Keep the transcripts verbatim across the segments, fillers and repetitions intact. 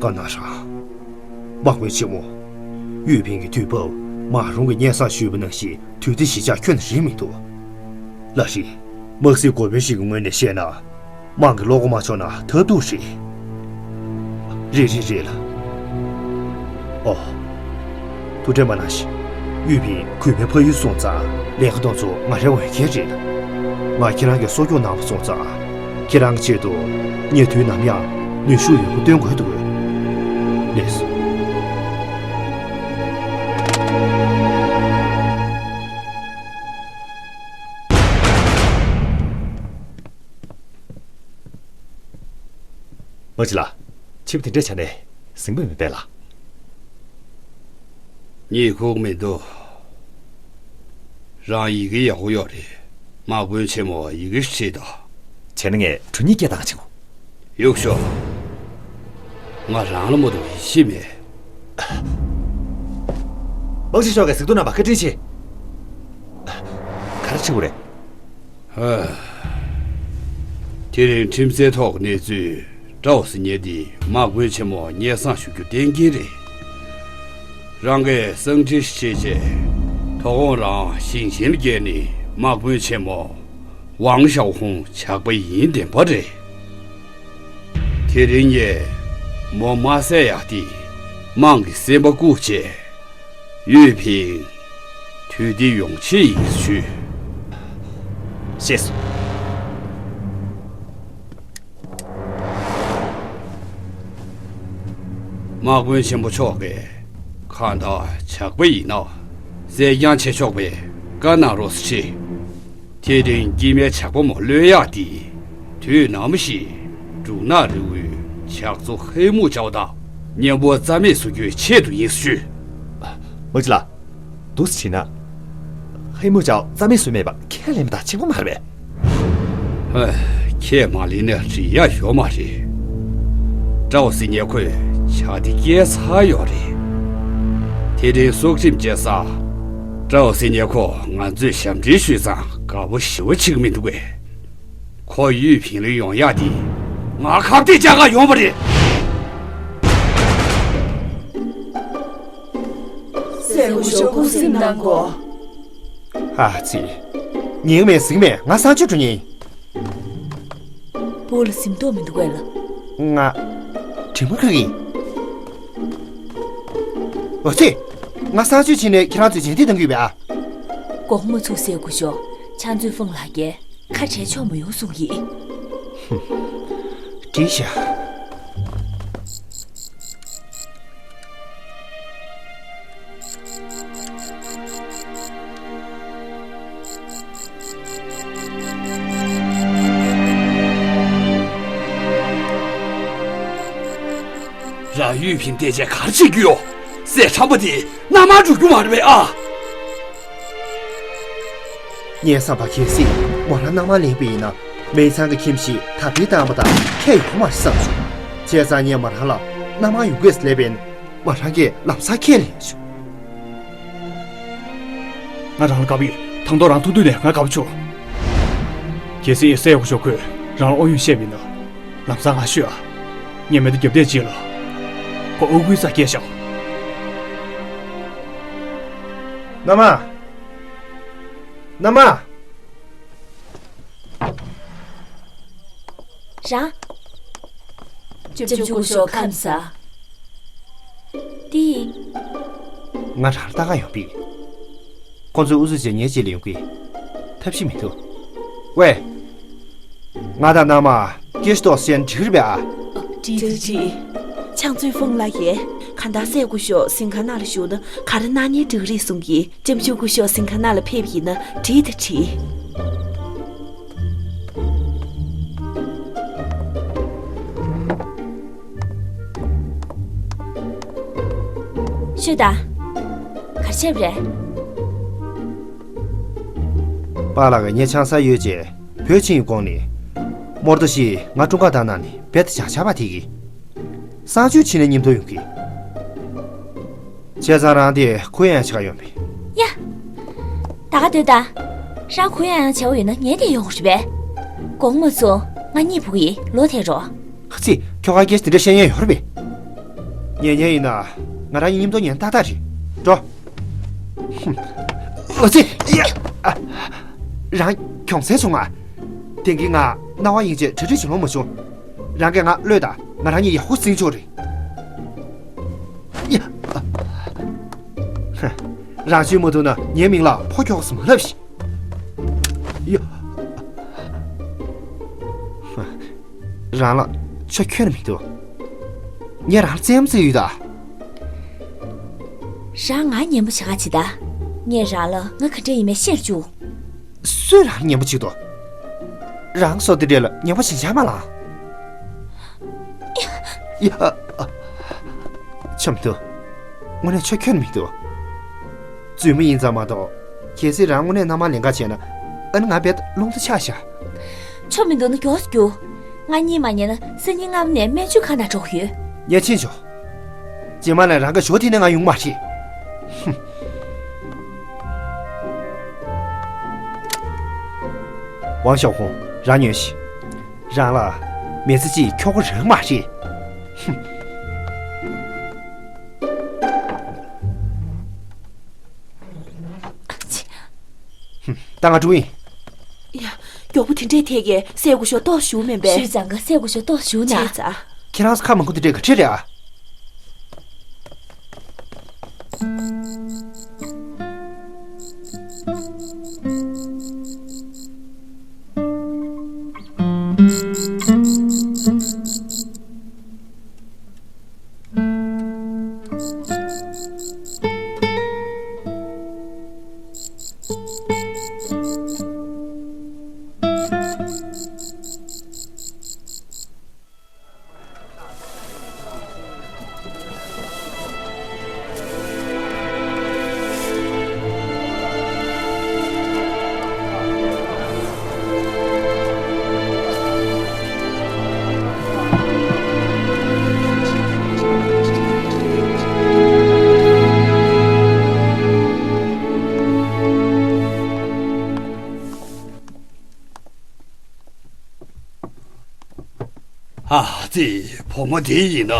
ག་ན་རང་། དམག་དཔོན་ཆེན་མོ། ཡུས་ཕིང་གིས་དུས་བབ་མང་རུང་གི་སྙན་སེང་ཞུས་པ་ནང་བཞིན་དུས་བདེ་གཞིས་ཆགས་ཁྱོན་ནས་རེད་མི་འདུག་ལགས་རེད། དམག་སྲིད་འགོ་དཔོན་ཞིག་གི་ངོས་ནས་བཤད་ན། དམག་གི་བློ་སྒོ་མ་ཕྱོགས་ན་ཐབས་སྡུག་རེད། རེད་རེད་རེད་ལགས། ཨོ། ཐུགས་ཁྲལ་མ་གནང་ཞིག་ཡུས་ཕིང་གུས་པའི་ཕ་ཡུལ་སོང་ཙང་ལས་ཀ་དེ་ཚོ་ང་རའི་འོས་འགན་རེད། ང་ཁྱེད་རང་གིས་གསོ་སྐྱོང་གནང་བ་སོང་ཙང་། ཁྱེད་རང་གི་ཆེད་དུ་ངས་དུས་ནམ་ཡང་ནུས་ཤུགས་ཡོད་རྒུ་བཏོན་དགོས་འདུག་ལགས་སོ། མ་གཅིག་ལགས། ཕྱི་པོ་དེ་འདྲས་བྱས་ནས་ཟིང་པོ་མེད་པས་ལགས། ཉེས་ཁུག་མི་འདུག་རང་ཡི་གེ་ཡག་པོ་ཡོད་རེད། དམག་དཔོན་ཆེན་མོ་ཡི་གེ་བྲིས་དང་། བྱས་ན་ངས་གྲུ་གཉིས་སྐད་བཏང་ཆེན་པོ། གཡུག་ཤོག་ང་རང་ལ་མ་གཏོགས་ཡིད་ཆེས་མེད། དམག་སྤྱི་མཆོག་གིས་གཟིགས་སྐྱོང་གནང་བར་བཀའ་དྲིན་ཆེ། ག་རེ་བྱེད་དགོས་རེད། ཨ། དེ་རིང་ཁྲིམས་སའི་ཐོག་གནས་ཚུལ་ཀྲའོ་སི་ཉེ་འདི་དམག་དཔོན་ཆེན་མོ་སྙན་སེང་ཞུ་རྒྱུ་གཏན་འཁེལ་རེད། རང་གིས་གསང་འཕྲིན་ཞིག་བྱས་རྗེས་དོ་དགོང་རང་ཞིང་ཆེན་ལ་བསྐྱལ་ནས་དམག་དཔོན་ཆེན་མོ་ཝང་ཞའོ་ཧུང་ཇག་པ་ཡིན་བདེན་པ་རེད། དེ་རིང་ངས་མོ་མ་བསད་ཡག་དེ་དམངས་ཀྱི་སེམས་པ་བཀུག་བྱས། ཡུས་ཕིང་དུས་བདེ་ཡོང་ཆེད་ཡིན་ཞུས། ཤེས་སོང་། དམག་དཔོན་ཆེན་པོ་མཆོག་གིས་གང་ལྟར་ཇག་པ་ཡིན་ན་བསད་རྐྱང་བྱེད་ཆོག་པའི་བཀའ་གནང་རོགས་ཞེས། དེ་རིང་སྐྱེས་མའི་ཇག་པ་མོ་གློད་ཡག་དེ་དུས་ནམ་ཞིག་འབྲུག་ནག་རི་བོའི་ཇག་ཚོ་ཧེ་མུ་ཅའོ་དང་མཉམ་པོ་རྩ་མེད་བཟོ་རྒྱུའི་ཆེད་དུ་ཡིན་ཞུས། མ་གཅིག་ལགས། འདུག་སེ་བྱས་ན། ཧེ་མུ་ཅའོ་རྩ་མེད་བཟོས་མེད་པ་ཁས་ལེན་པ་དང་གཅིག་པ་མ་རེད་པས། ཧ། ཁས་མ་ལེན་ན་འགྲིག་ཡག་ཡོད་མ་རེད། ཀྲའོ་སི་ཉེ་ཁོས་བྱ་དེ་བསྐྱལ་ཚར་ཡོད་རེད། དེ་རིང་སྲོག་ཁྲིམས་བཅད་ས། ཀྲའོ་སི་ཉེ་ཁོ་ང་ཚོས་ཞབས་འདྲེན་ཞུས་ཙང་དགའ་པོ་ཞེ་པོ་བྱེད་ཀྱི་མི་འདུག་གས། ཁོ་ཡུས་ཕིང་ལ་ཡོང་ཡག་དེ་ང་ཁ་གཏད་བཅག་ག་ཡོང་བ་རེད། སྲས་སྐུ་ཞབས་སྐུ་གཟིམ་གནང་གོ། ཨ་ཙི། ཉན་མེད་གཟིགས་མེད། ང་གསང་སྤྱོད་འགྲོ་མཁན་ཡིན། སྤུ་ལ་གཟིམ་མདོག་མི་འདུག་གས་ལགས། ང་། དྲི་མ་ཁ་གི། ཨ་ཙི། ང་གསང་སྤྱོད་ཕྱིན་ནས་ཁྱེད་རང་ཚོས་རྗེས་འདེད་གཏང་གི་ཡོད་པས་ཨ། དགོངས་མ་ཚོམས་སྲས་སྐུ་ཞབས་ཆང་མཛོད་ཧྥང་ལགས་ཀྱིས་ཁ་བྲལ་ཆོག་མ་ཡོང་གསུང་གི། ཧུམ། འགྲིག་ཤག་རང་ཡུས་ཕིང་བལྟས་བྱས་ག་རེ་བྱེད་རྒྱུ་ཡོད། སྲས་ཁྲམ་པ་དེ་མནའ་མར་འགྲོ་རྒྱུ་མ་རེད་པས་ཨ། ངའི་བསམ་པར་གལ་སྲིད་མོ་རང་མནའ་མར་ལེན་པ་ཡིན་ན། སྨད་ཚང་གི་ཁྱིམ་གཞིས་དར་སྤེལ་བཏང་བ་དང་ཁྱད་ཡོད་མ་རེད་བསམ་བྱུང་། བྱས་ཙང་ངས་མོ་རང་ལ་མནའ་མར་ཡོང་དགོས་ལབ་པས། མོ་རང་གིས་ལམ་སང་ཁས་ལེན་བྱུང་། ང་རང་ལ་དགའ་པོ་ཡོད། དང་ཐོག་རང་ཐུག་དུས་ནས་ང་དགའ་པོ་བྱུང་། གལ་སྲིད་སྲས་སྐུ་ཞབས་ཁོས་རང་ལ་ཨོ་ཡོན་བཤད་པ་ཡིན་ན། ལམ་སང་ང་ཤོད་ཨ། ངས་མེ་མདའ་རྒྱབ་བསྡད་ཅིག་ལ། ཁོ་ཨུ་ཁུའི་རྩར་བསྐྱལ་བཞག་མནའ་མ། མནའ་མ། རང་། ལྕམ་ཆུང་སྐུ་ཞབས་ཁམས་བཟང་། འདི། ང་རང་ལྟ་ག་ཡོང་པས། ཁོ་ཚོས་ཨུ་ཚུགས་བྱས་ངའི་རྗེས་ལ་ཡོང་གི། ཐབས་ཤེས་མི་འདུག་ཝེ། ང་དང་མནའ་མ་སྐད་ཆ་ཏོག་ཙམ་བཤད་ན་འགྲིག་གི་རེད་པས་ཨ། འགྲིག་འགྲིག་འགྲིག་ཆང་མཛོད་ཧྥང་ལགས་ཀྱིས་གང་ལྟར་སྲས་སྐུ་ཞབས་གཟིམ་ཁང་ནང་ལ་བཞུགས་ན་ག་རེ་གནང་ནའི་འགྲིག་རེད་གསུང་གི། ལྕམ་ཆུང་སྐུ་ཞབས་གཟིམ་ཁང་ནང་ལ་ཕེབས་ཡིན་ན་འགྲིག་དང་འགྲིག་ཤོད་དང་། ག་རེ་བྱས་པ་རེད། པཱ་ལགས་ཀྱིས་ངའི་ཆང་ས་གཡོལ་རྗེས་བོད་ཕྱིན་ཡོང་གོང་ནས། རྨོ་ཏོ་ཞིག་ང་ཀྲུང་ཀ་བཏང་གནང་ནས་རྦད་དེ་བྱང་ཆ་བ་དེ་གིས། གསང་སྤྱོད་ཕྱིན་ནས་མཉམ་དུ་ཡོང་གི། བྱས་ཙང་རང་དེ་ཁུ་ཡང་ཆགས་ཡོང་པས། ཡ། ད་ག་སྡོད་དང་། རང་ཁུ་ཡང་ཡང་བྱས་པ་ཡོད་ན་ངས་དེ་ཡོང་དགོས་རེད་པས། དགོངས་མ་ཚོམས། ང་གཉིད་ཕུག་གི་ལོག་ཐལ་རོགས། ཧ་ཙི། ཁྱོ་ག་སྐད་ཆ་དེ་འདྲ་བཤད་ཉན་ཡོད་རེད་པས། ཉན་ཉན་ཡིན་ན། ང་རང་གཉིས་མཉམ་དུ་ཉན་ཏག་ཏག་རེད། འགྲོ། ཧུམ། ཨོ་ཙི། ཡ། ཨ། རང་གྱོང་གསལ་བྱུང་ང་། དེང་གི་ང་སྣང་བ་ཡིན་ཅེས་གྲ་སྒྲིག་བྱེད་ལོང་མ་བྱུང་། རང་གིས་ང་གློད་དང་། ང་རང་ཉིད་ཡག་པོ་ཟིན་ཆོག་རེད། ཡ། ཨ། ཧ། རང་ཞུ་མ་ཐུབ་ན་ངའི་མིང་ལ་ཕོ་ཁྱོགས་སུ་མ་ལབ་ཤིག། ཡ། ཧ། རང་ལ་ཆ་ཁྱོན་ནས་མི་འདུག། ངས་རང་ལ་རྩེད་མོ་རྩེ་ཡོད་ད། རང་ང་ཉན་པོ་བྱ་ག་བྱེད་ད། ངས་རང་ལ་ང་ག་འདྲ་ཡིན་མིན་ཤེས་བཅུག། སུས་རང་ཉན་པོ་བྱེད་དོ། རང་སོ་དེ་འདྲས་ལ་ཉན་པོ་བྱེད་འཇགས་མ་ལ། ཡ། ཨ། ཨ། ཆམ་དུ། དངོས་གནས་ཆོ་ཁྱོད་མི་འདུག། རྫུན་མ་ཡིན་ཙང་མ་གཏོགས། གལ་སྲིད་རང་དངོས་གནས་མནའ་མ་ལེན་ག་བྱས་ན། ཨ་ནི་ང་རྦད་རླུང་རྟ་ཆག་ཤག། ཆོ་མི་འདུག་ན་མགྱོགས་སུ་རྒྱུགས། ང་གཉིད་མ་ཉལ་ན་སང་ཉིན་སྔ་མོ་ནས་སྨན་བཅོས་ཁང་ནང་འགྲོ་དགོས་ཡོད། ཉལ་ཕྱིན་ཆོག། རྗེས་མ་ལ་རང་ག་ཞོ་དེ་ནས་ང་ཡོང་མ་རེད། ཧུམ། ཝང་ཞའོ་ཧུང་། རང་ཉོན་ཞིག། རང་ལ་མི་ཚེ་གཅིག་འཁྱོག་གི་རང་མ་རེད། ཧུམ། ད་ང་འགྲོ་ཡིན། ཡ། མགྱོགས་པོ་དེ་འདྲས་ཐད་ཀས་སྲས་སྐུ་ཞབས་ཏོག་ཞུ་མིན་པས། ཞུས་ཙང་ག་སྲས་སྐུ་ཞབས་ཏོག་ཞུ་ན། བྱས་ཙང་། ཁྱེད་རང་ཚོ་ཁ་མང་པོ་དེ་འདྲས་ག་ཁྲིད་རེད་ཨ། ཨ་ཙི། བུ་མོ་དེ་ཡིན་ན།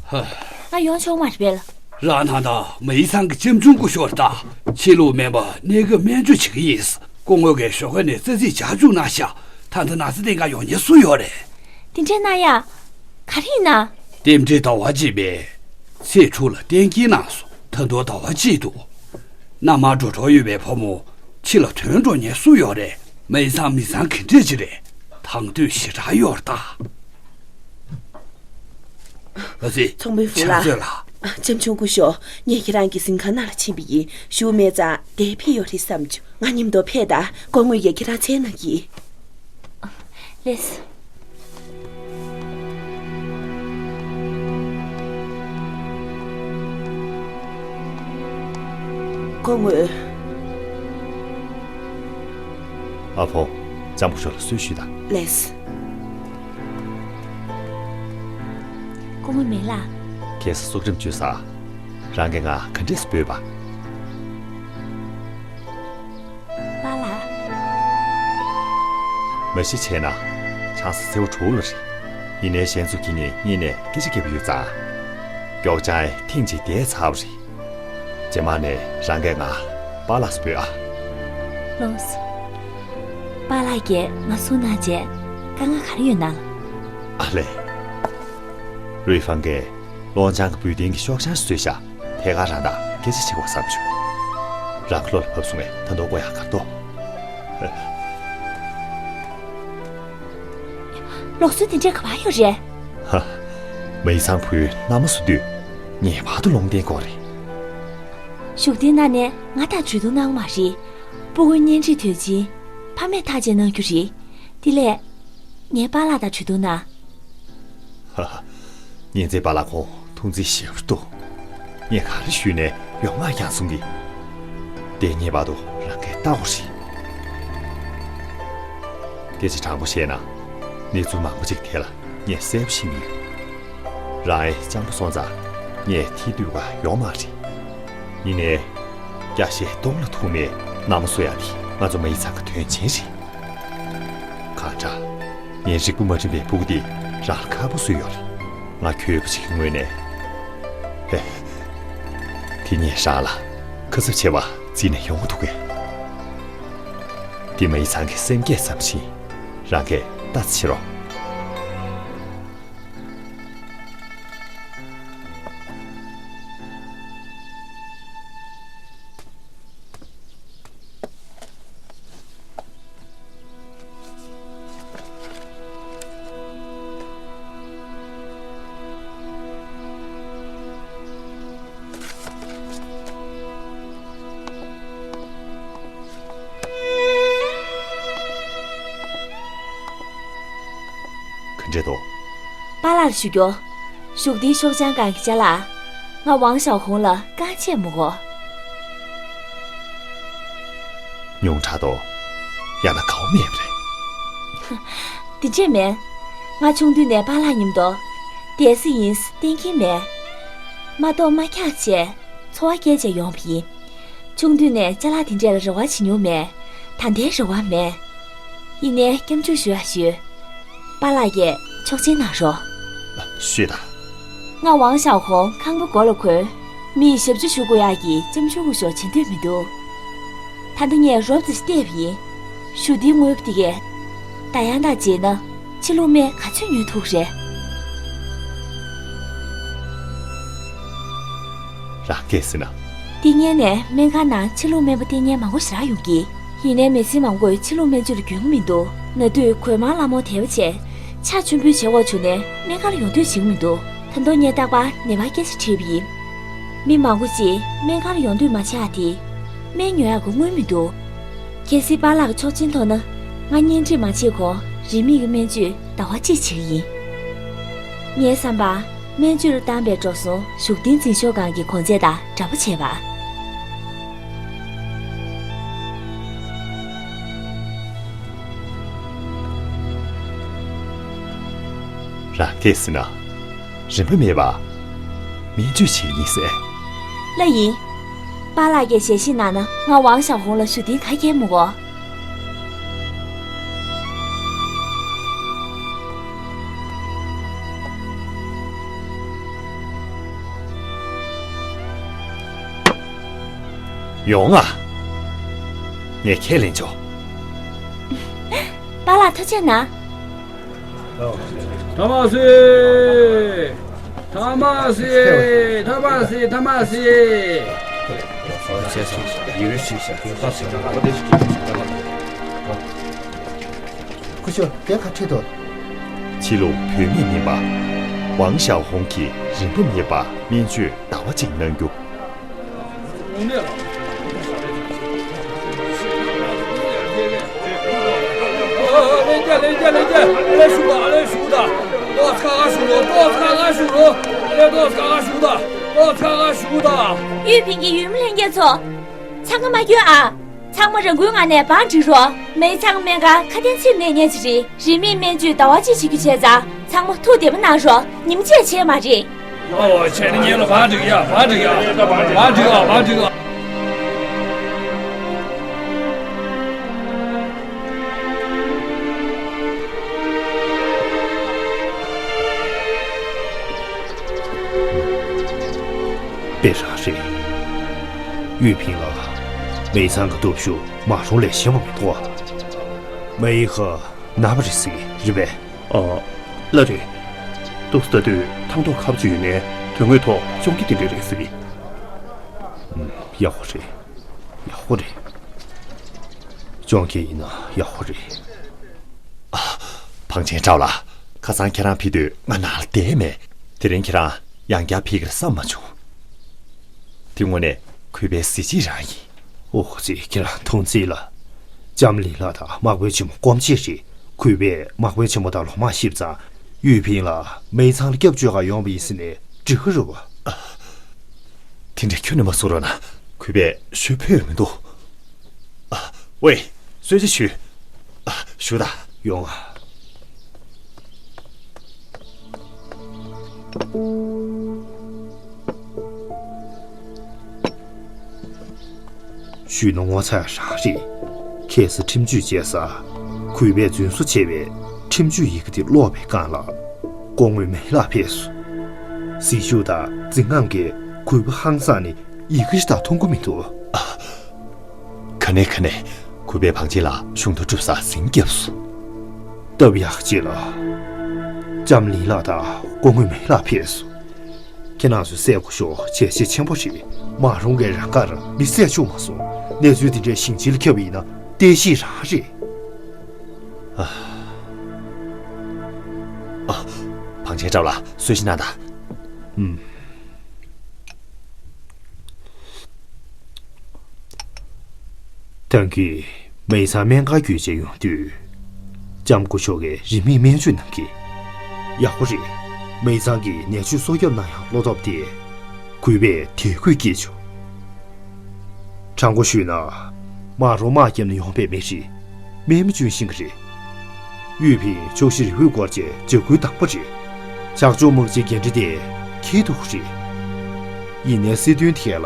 ཧ། ང་ཡོང་ཆོག་མ་རེད་པས། རང་ནང་དང་མི་ཡི་ཚང་གི་ཅམ་ཆུང་སྐུ་ཞབས་ད་ཕྱི་ལུགས་སྨན་པ་གནས་སྐབས་སྨན་བཅོས་བྱེད་ཀྱི་ཡིན། སྐུ་ངོ་གིས་ཞོགས་ཀ་ནས་རྩ་རྩིས་བྱ་བཅུག་གནང་ཤག། ད་ལྟ་ན་ཚ་སྟེང་ག་ཡོང་མཁན་སུ་ཡོད་རེད། དེ་འདྲའི་གནང་ཡ། ག་རེ་ཡིན་ན། རྟེན་འབྲེལ་ཟླ་བ་གཅིག་པའི་ཚེས་དྲུག་ལ་གཏན་འཁེལ་གནང་སོང་། ད་དུང་ཟླ་བ་གཅིག་འདུག། མནའ་མར་འགྲོ་གྲབས་ཡོད་པའི་བུ་མོ་ཕྱི་ལ་ཐོན་འགྲོ་མཁན་སུ་ཡོད་རེད། མི་ཚང་མི་ཚང་གི་འདྲས་ཅིག་རེད། དང་དོད་ཞེ་དྲག་ཡོད་རེད་ད། ཨ་ཙི། ཚོང་དཔོན་ཧྥུ་ལགས། ཕྱག་མཛོད་ལགས། ཨ། ལྕམ་ཆུང་སྐུ་ཞབས། ངས་ཁྱེད་རང་གི་གཟིམ་ཁང་ནང་ལ་ཕྱིན་པ་ཡིན། བཞུགས་མེད་ཙང་འདིར་ཕེབས་ཡོད་རེད་བསམ་བྱུང་། ང་མཉམ་དུ་ཕེབས་དང་། སྐུ་ངོ་ཡིས་ཁྱེད་རང་མཚན་གནང་གི། ལགས་སོ། སྐུ་ངོ། ཨ་ཕོ། ལྕམ་སྐུ་ཞབས་ལ་གསོལ་ཞུས་དང་། ལགས་སོ། སྐུ་ངོ་མེ་ལགས། ཁ་སང་སུག་རིམ་བཅོས་ས། རང་གིས་ང་ག་འདྲས་སེ་འབོད་པ། པཱ་ལགས། མ་གཞི་བྱས་ན་ཆང་ས་སེར་པོ་དྲུག་ལ་རེད། ཡིན་ནའི་གཞན་ཚོ་གིས་ངེད་གཉིས་ནས་སྐད་ཆ་བརྒྱབ་ཡོད་ཙང་། མགྱོགས་ཆང་ཐེངས་གཅིག་བསྡད་ཚར་བ་རེད། རྗེས་མ་ནས་རང་གིས་ང་པཱ་ལགས་སུ་འབོད་ཨ། ལགས་སོ། པཱ་ལགས་ཀྱིས་ང་གསུངས་གནང་བྱས། དཀའ་ངལ་ག་རེ་ཡོད་ན། ཨ་ལས། རུའི་ཧྥང་གིས་སློང་ཆང་གི་བུ་དན་གྱི་ཤོག་ཆང་བཟོས་ཤག། ཐད་ཀར་རང་དང་སྐད་ཆ་བྱེད་དགོས་བསམ་བྱུང་། རང་གི་བློ་ལ་བབས་སོང་བས་ད་དུང་དགོས་ཡག་ག་རེ་འདུག། ལུགས་སྲོལ་དེ་འདྲས་ག་པར་ཡོད་རེད། ཧ། མི་ཚང་བུའི་མནའ་མ་བཟོ་དུས་ངེས་པར་དུ་ལུང་བསྟན་དགོས་རེད། བཞུགས་གདན་ནང་ནས་ང་དང་གྲོས་བསྡུར་གནང་བ་མ་རེད། སྤུ་གུའི་གཉེན་སྒྲིག་དུས་ཆེན་ཕ་མས་ཐག་བཅད་གནང་རྒྱུ་རེད། དེ་ལས། ངའི་པཱ་ལགས་དང་གྲོས་བསྡུར་གནང་། ཧ་ཧ། ཉིན་མཚན་པཱ་ལགས་ཁོང་ཐུགས་འཛེམ་ཞེ་པོ་འདུག། ངས་ག་རེ་ཞུས་ནའི་ཡོང་མ་ཀྱང་གསུང་གི། དེ་ངེས་པར་དུ་རང་གིས་བལྟ་དགོས་རེད། སྐད་ཆ་དྲང་པོ་བཤད་ན། གནས་ཚུལ་མང་པོ་ཅིག་དེ་ལ་ངས་གསལ་པོ་ཤེས་ཀྱི་ཡོད། རང་ཨའི་སྤྱང་པོ་སོང་ཙང་ངས་ཐེ་གཏོགས་ག་ཡོང་མ་རེད། ཡིན་ནའི། སྐྱ་ཤེད་སྟོང་ལ་ཐུག་ནས་མནའ་མ་བཟོ་ཡག་དེ་ང་ཚོ་མི་ཚང་གི་དོན་ཆེན་རེད། གང་ལྟར། ངའི་རིག་པ་མ་འགྲིམ་པའི་སྤུ་གུ་དེ་རང་ལ་ཁག་པོ་བཟོས་ཡོད་རེད། ང་ཁྱོད་ཀྱི་ངོས་ནས། ཧེ། དེ་ངས་རང་ལ་ཁ་གསབ་བྱེད་པ་བརྩིས་ནས་ཡོང་གི་འདུག་གས། འདི་མའི་ཚང་གི་སེམས་བསྐྱེད་ཙམ་ཞིག་རང་གིས་ལྟ་ཅི་རོགས། ག་འདྲས་འདུག། པཱ་ལགས་ཞུ་རྒྱུ། བཞུགས་གདན་ཤོག་བྱང་སྒང་གི་ཅ་ལག། ང་ཝང་ཞའོ་ཧུང་ལ་རྐང་རྗེས་མ་དགོས། ཉུང་དྲགས་འདུག། ཡང་ན་དགའ་བོ་མེད་པ་རེད། དེ་འདྲས་མེད། ང་ཆུང་དུས་ནས་པཱ་ལགས་མཉམ་དུ་བསྡད་ས་ཡིན་གཏན་འཁེལ་མེད། མ་གཏོགས་མ་འཁྱག་བྱས་འཚོ་བ་སྐྱེལ་བྱས་ཡོང་བ་ཡིན། ཆུང་དུས་ནས་ཅ་ལག་དེ་འདྲས་ལ་རེ་བ་བྱེད་མྱོང་མེད། ད་ལྟའི་རེ་བ་མེད། ཡིན་ནའི་སྐྱབས་འཇུག་ཞུ་ཡ་ཞུ། པཱ་ལགས་ཀྱིས་ཆོག་མཆན་གནང་རོགས། ཞུས་དང་། ང་ཝང་ཞའོ་ཧོང་ཁང་པ་སྒོ་ལ་གོན། མིས་ཞབས་ཕྱི་ཞུ་དགོས་ཡག་གི་ལྕམ་ཆུང་གི་ཞོར་བྱེད་འདོད་མི་འདུག། ད་ལྟ་ངས་རོབ་ཙམ་བལྟས་པ་ཡིན། བཞུགས་གདན་དངོས་པོ་དེ་གས་ད་ཡང་དག་བརྗེས་ན་ཕྱི་ལུགས་སྨན་ག་ཚོད་ཉོ་ཐུབ་རེད། རང་སྐད་ཟེར་ན། འདི་སྔོན་ནས་སྨན་ཁང་ནང་ཕྱི་ལུགས་སྨན་པ་བསྟེན་མཁན་མང་པོ་ཞེ་དྲག་ཡོང་གི། ཡིན་ནའི་མི་ཚེ་མང་པོས་ཕྱི་ལུགས་སྨན་བཅོས་ལ་རྒྱུས་མི་འདུག། ན་དུས་གོས་དམར་ལྷ་མོ་དལ་བ་བྱས། ཕྱག་མཆོད་འབུལ་བྱེད་དགོས་བྱུང་ནའི་སྨན་ཁང་ལ་ཡོང་འདོད་བྱེད་ཀྱི་མི་འདུག། ད་དུང་ངས་རྟག་པར་ནད་པ་སྐད་ཆ་དྲིས་པ་ཡིན། མི་མང་པོ་ཅིག་སྨན་ཁང་ལ་ཡོང་འདོད་མ་བྱེད་ཡག་དེ། སྨན་ཉོ་ཡག་གི་དངུལ་མི་འདུག། གལ་སྲིད་པཱ་ལགས་ཀྱི་ཆོག་མཆན་ཐོབ་ན། ང་གཉེན་སྒྲིག་མ་བྱེད་གོང་རིན་མེད་ཀྱི་སྨན་བཅོས་ཟླ་བ་གཅིག་བྱེད་ཀྱི་ཡིན། ངའི་བསམ་པར་སྨན་བཅོས་ལ་བཏང་པའི་འགྲོ་སོང་བཞུགས་གདན་འཛིན་ཤོག་ཁང་གི་གོང་ཚད་དང་འདྲ་པོ་བྱས་པ། རང་སྐད་ཟེར་ན། རིན་པ་མེད་པ། སྨན་བཅོས་བྱེད་ཀྱི་ཡིན་ཟེར། ལགས་ཡིན། པཱ་ལགས་ཀྱིས་ཞལ་བཞེས་གནང་ན་ང་ཝང་ཞའོ་ཧུང་ལ་བཞུགས་གདན་ག་གེ་མི་དགོས། ཡོང་ང་། ངས་ཁས་ལེན་ཆོག། པཱ་ལགས་ཐུགས་རྗེ་གནང་། ཐ་མ་སི། ཐ་མ་སི། ཐ་མ་སི། ཐ་མ་སི། ཁུ་ཤོ་དེ་ག་ཁྲིད་དོ། ཕྱི་ལུགས་བོད་སྨན་མིན་པ། ཝང་ཞའོ་ཧུང་གིས་རིན་པ་མེད་པ་སྨན་བཅོས་ཟླ་བ་གཅིག་གནང་རྒྱུ། གཡུས་ཕིང་གི་ཡུལ་མི་ལྷན་རྒྱས་ཚོ། འཚང་ཁ་མ་སྐྱོན་ཨ། ཚང་མ་རང་འགུལ་ངང་ནས་བང་སྒྲིག་རོགས། མའི་ཚང་སྨན་ཁང་ཁ་དན་ཚིག་གནས་ཉེ་ཚེ་རེད། རིན་མེད་སྨན་བཅོས་ཟླ་བ་གཅིག་བྱེད་རྒྱུ་བྱས་ཙང་ཚང་མ་ཐུགས་བདེ་པོ་གནང་རོགས། ཉིན་རྗེས་བྱས་མ་རེད། ཨོ་བྱས་ན་ངེད་ལ་བང་སྒྲིག་ཡ། བང་སྒྲིག་ཡ། བང་སྒྲིག་ཨ། བང་སྒྲིག་ཨ། དཔེ་རང་རེད། གཡུས་ཕིང་ལ་མའི་ཚང་གི་སྟོབས་ཤུགས་མ་རུང་ལས་ཞན་པ་མི་འདུག་ཨ། མའི་ཧ་ན་བ་རེད་ཟེར་གི་རེད་པས། ཨ། ལགས་རེད། ཏོག་ཙམ་ལྟ་དུས་ཐང་ཐོག་ཁ་པར་ཅིག་ཡོད་ནའི་དོན་དངོས་ཐོག་གཅོང་སྐད་དེ་འདྲ་རེད་ཟེར་གི། ཨུམ། ཡག་པོ་རེད། ཡག་པོ་རེད། གཅོང་སྐད་ཡིན་ན་ཡག་པོ་རེད། ཨ། བང་ཆེན་ཁྲའོ་ལགས། ཁ་སང་ཁྱེད་རང་ཕེབས་དུས་ང་ནང་ལ་བསྡད་མེད། དེ་རིང་ཁྱེད་རང་ཡང་བསྐྱར་ཕེབས་ཀྱི་རེད་བསམ་མ་བྱུང་། དེ་དངོས་གནས་གུས་པའི་གཟི་བརྗིད་རང་ཡིན། ཨོ་ཙི། ཁྱེད་རང་ཐུགས་རྗེ་ཆེ་ལ། ལྕམ་ལི་ལགས་དང་དམག་དཔོན་ཆེན་མོ་སྐོམ་ཆེ་རེད། གུས་པས་དམག་དཔོན་ཆེན་མོ་དང་ལོ་མང་བཤིབས་ཙང་གཡུས་ཕིང་ལ་མའི་ཚང་ལ་སྐྱབས་བཅོལ་ག་ཡོང་བ་ཡིན་ཟེར་ནས་འགྲིག་གི་རེད་པ། དེ་འདྲ་ཁྱོན་ནས་མ་གསུང་རོགས་གནང་། གུས་པས་ཞུ་ཕོད་མི་འདུག། ཨ། ཝེ། གསོལ་ཇ་ཞུ། ཨ། ཞུ་དང་། ཡོང་ང་། ཞུས་ན་ངོ་ཚ་ཡག་རང་རེད། ཁ་སང་ཁྲིམས་གཅོད་བྱས་ཙང་གུས་པས་རྫུན་བཟོ་བྱས་པའི་ཁྲིམས་གཅོད་ཡི་གེ་དེ་ཀློག་པའི་སྒང་ལ་སྐུ་ངོ་མེ་ལགས་ཕེབས་སོང་། ཟིལ་ཤུགས་དང་འཛིན་རྔམ་གྱིས་གུས་པ་ཧང་སངས་ནས་ཡི་གེ་ཞིག་དང་མཐོང་གི་མི་འདུག་ག་ནས་ག་ནས། གུས་པས་བང་ཆེན་ལ་གཞུང་དུ་སྒྲུབ་ས་ཟིན་བརྒྱབ་སོང་། སྟབས་ཡག་ཅིག་ལ། ལྕམ་ལི་ལགས་དང་སྐུ་ངོ་མེ་ལགས་ཕེབས་སོང་། ཁྱེད་རང་ཚོས་གསལ་པོ་ཤོག་བྱས་རྗེས་ཆེན་པོ་རེད། མ་རུང་གིས་རང་དགར་མི་བསད་བཅུག་མ་སོང་། གནས་ཚུལ་འདི་འདྲའི་ཞིང་ཆེན་ལ་ཁྱབ་པ་ཡིན་ན་བརྟན་བཞིན་རང་རེད། ཨ། ཨ། བང་ཆེན་གྲྭ་པ་ལགས་གསོལ་ཞིག་གནང་དང་། ཨུམ། ཐང་གིས་མེ་ཚང་སྨན་ཁང་བརྒྱུད་བྱས་ཡོང་དུས། ལྕམ་སྐུ་ཞབས་ཀྱིས་རིན་མེད་སྨན་བཅོས་གནང་གི། ཡག་པོ་རེད། མེ་ཚང་གིས་ནད་བཅོས་སྲོག་སྐྱོབ་གནང་ཡག་བློ་སྟོབས་དེ། གུས་པས་དད་གུས་སྐྱེས་བྱུང་། དྲང་པོ་ཞུས་ན། མ་རུང་དམག་བརྒྱབ་ནས་ཡོང་པའི་མི་རེད། རྨས་མ་བཅོན་ཤེས་ཀྱི་རེད། ཡུས་ཕིང་ཕྱོགས་བཞི་རི་བོས་བསྐོར་བྱས་འཇབ་རྒོལ་བཏང་པ་རེད། ཇག་ཕྱོགས་དམག་སྤྱིའི་འགན་འཁྲི་དེ་འཁྱེར་ཐུབ་ཀྱི་རེད། ཡིན་ནའི་སྲིད་དོན་ཐད་ལ།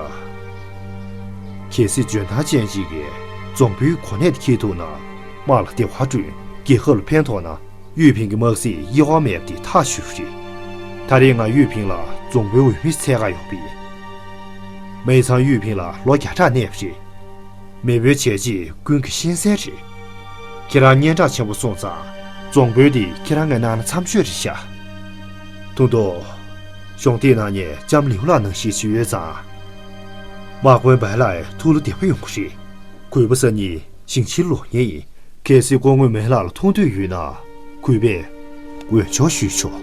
གལ་སྲིད་འཇོན་ཐང་ཅན་ཅིག་གིས་རྫོང་དཔོན་གོ་གནས་དེ་འཁྱེར་ཐུབ་ན། དམག་ལ་བདེ་བ་བསྐྲུན། རྒྱལ་ཁབ་ལ་ཕན་ཐོགས་ན། ཡུས་ཕིང་གི་དམག་སྲིད་དབྱེ་བ་མེད་པ་དེ་ཐག་ཆོད་རེད། ད་རེས་ང་ཡུས་ཕིང་ལ་རྫོང་དཔོན་འོས་མི་འཚོལ་ག་ཡོང་པ་ཡིན། མེ་ཚང་ཡུས་ཕིང་ལ་ལོ་བརྒྱ་ཕྲག་གནས་པ་རེད། མེས་པོའི་བྱས་རྗེས་ཀུན་གྱིས་ཤེས་གསལ་རེད། ཁྱེད་རང་སྙན་གྲགས་ཆེན་པོ་སོང་ཙང་། རྫོང་དཔོན་དེ་ཁྱེད་རང་ངས་གནང་ན་འཚམ་ཤོས་རེད་ཤག་དུང་དུ། གཞུང་དེའི་ནང་ནས་ལྕམ་ལིའུ་ལགས་ནང་བཞིན་ཞིག་ཡོད་ཙང་། དམག་དཔོན་བའི་ལགས་ཐུགས་ལ་བདེ་པོ་ཡོང་གི་རེད། གུས་པ་སང་ཉིན་ཞིང་ཆེན་ལོག་མཁན་ཡིན། གལ་སྲིད་སྐུ་ངོ་མེ་ལགས་ལ་མཐོང་འདོད་ཡོད་ན། གུས་པས་འོས་སྦྱོར་ཞུས་ཆོག་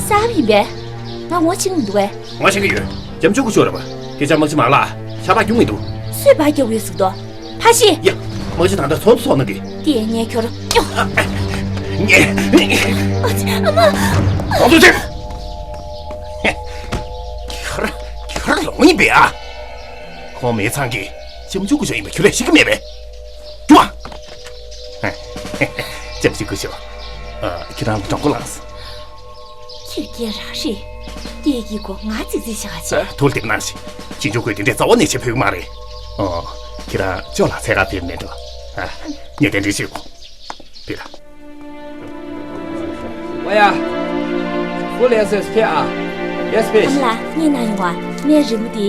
གསར་པ་ཡིན་པས། ང་ངོ་ཤེས་ཀྱི་མི་འདུག་གས། ངོ་ཤེས་ཀྱི་ཡོད། ལྕམ་ཆུང་སྐུ་ཞབས་རེད་པ། དེ་ལྕམ་དམག་སྤྱི་མ་ལགས་ཤ་སྟག་རྒྱུག་མི་འདུག་སུས་ཕར་རྒྱག་ཡོད་ཟེར་འདུག་ཕར་ཤི། ཡ། དམག་སྤྱི་ད་ལྟ་ཚོགས་འདུ་ཚོགས་གནང་གི། དེ་ངས་ཁྱོར་ཡོ། ངས། ཨ་ཙི། ཨ་མ། ཚོགས་འདུ་ཚོགས། ཁྱོར་ཁྱོར་ལོང་ཡིན་པས་ཨ། ཁོང་མེ་ཚང་གིས་ལྕམ་ཆུང་སྐུ་ཞབས་ཡིན་པ་ཁྱོད་རས་ཤེས་ཀྱི་མེད་པས། རྒྱུགས་ཨ། ལྕམ་ཆུང་སྐུ་ཞབས། ཨ། ཁྱེད་རང་ལ་གྲོགས་པོ་ལངས། ཁྱེད་སྐད་རང་རེད། སྐད་ཀྱི་སྒོ་ང་ཙིག་ཙིག་བྱ་ག་བྱེད། ཐུགས་ལ་བདེ་པོ་གནང་ཞིག་ཅི་འབྱུང་ཁུལ་དེ་འདྲའི་རྩ་བ་ནས་ཆེ་ཕོད་ཀྱི་མ་རེད། ཨོ། ཁྱེད་རང་ཅོག་ལ་འཚོལ་ག་ཕེབས་མེད་འགྲོ། ཨ། ངས་གདན་འདྲེན་ཞུས་གོ། ཕེབས་ལ། ཨོ་ཡ། Full S S P ཨ། Yes please. ཨ་མ་ལགས་ངས་ན་ཡོང་བ་སྨན་རིལ་བུ་འདི།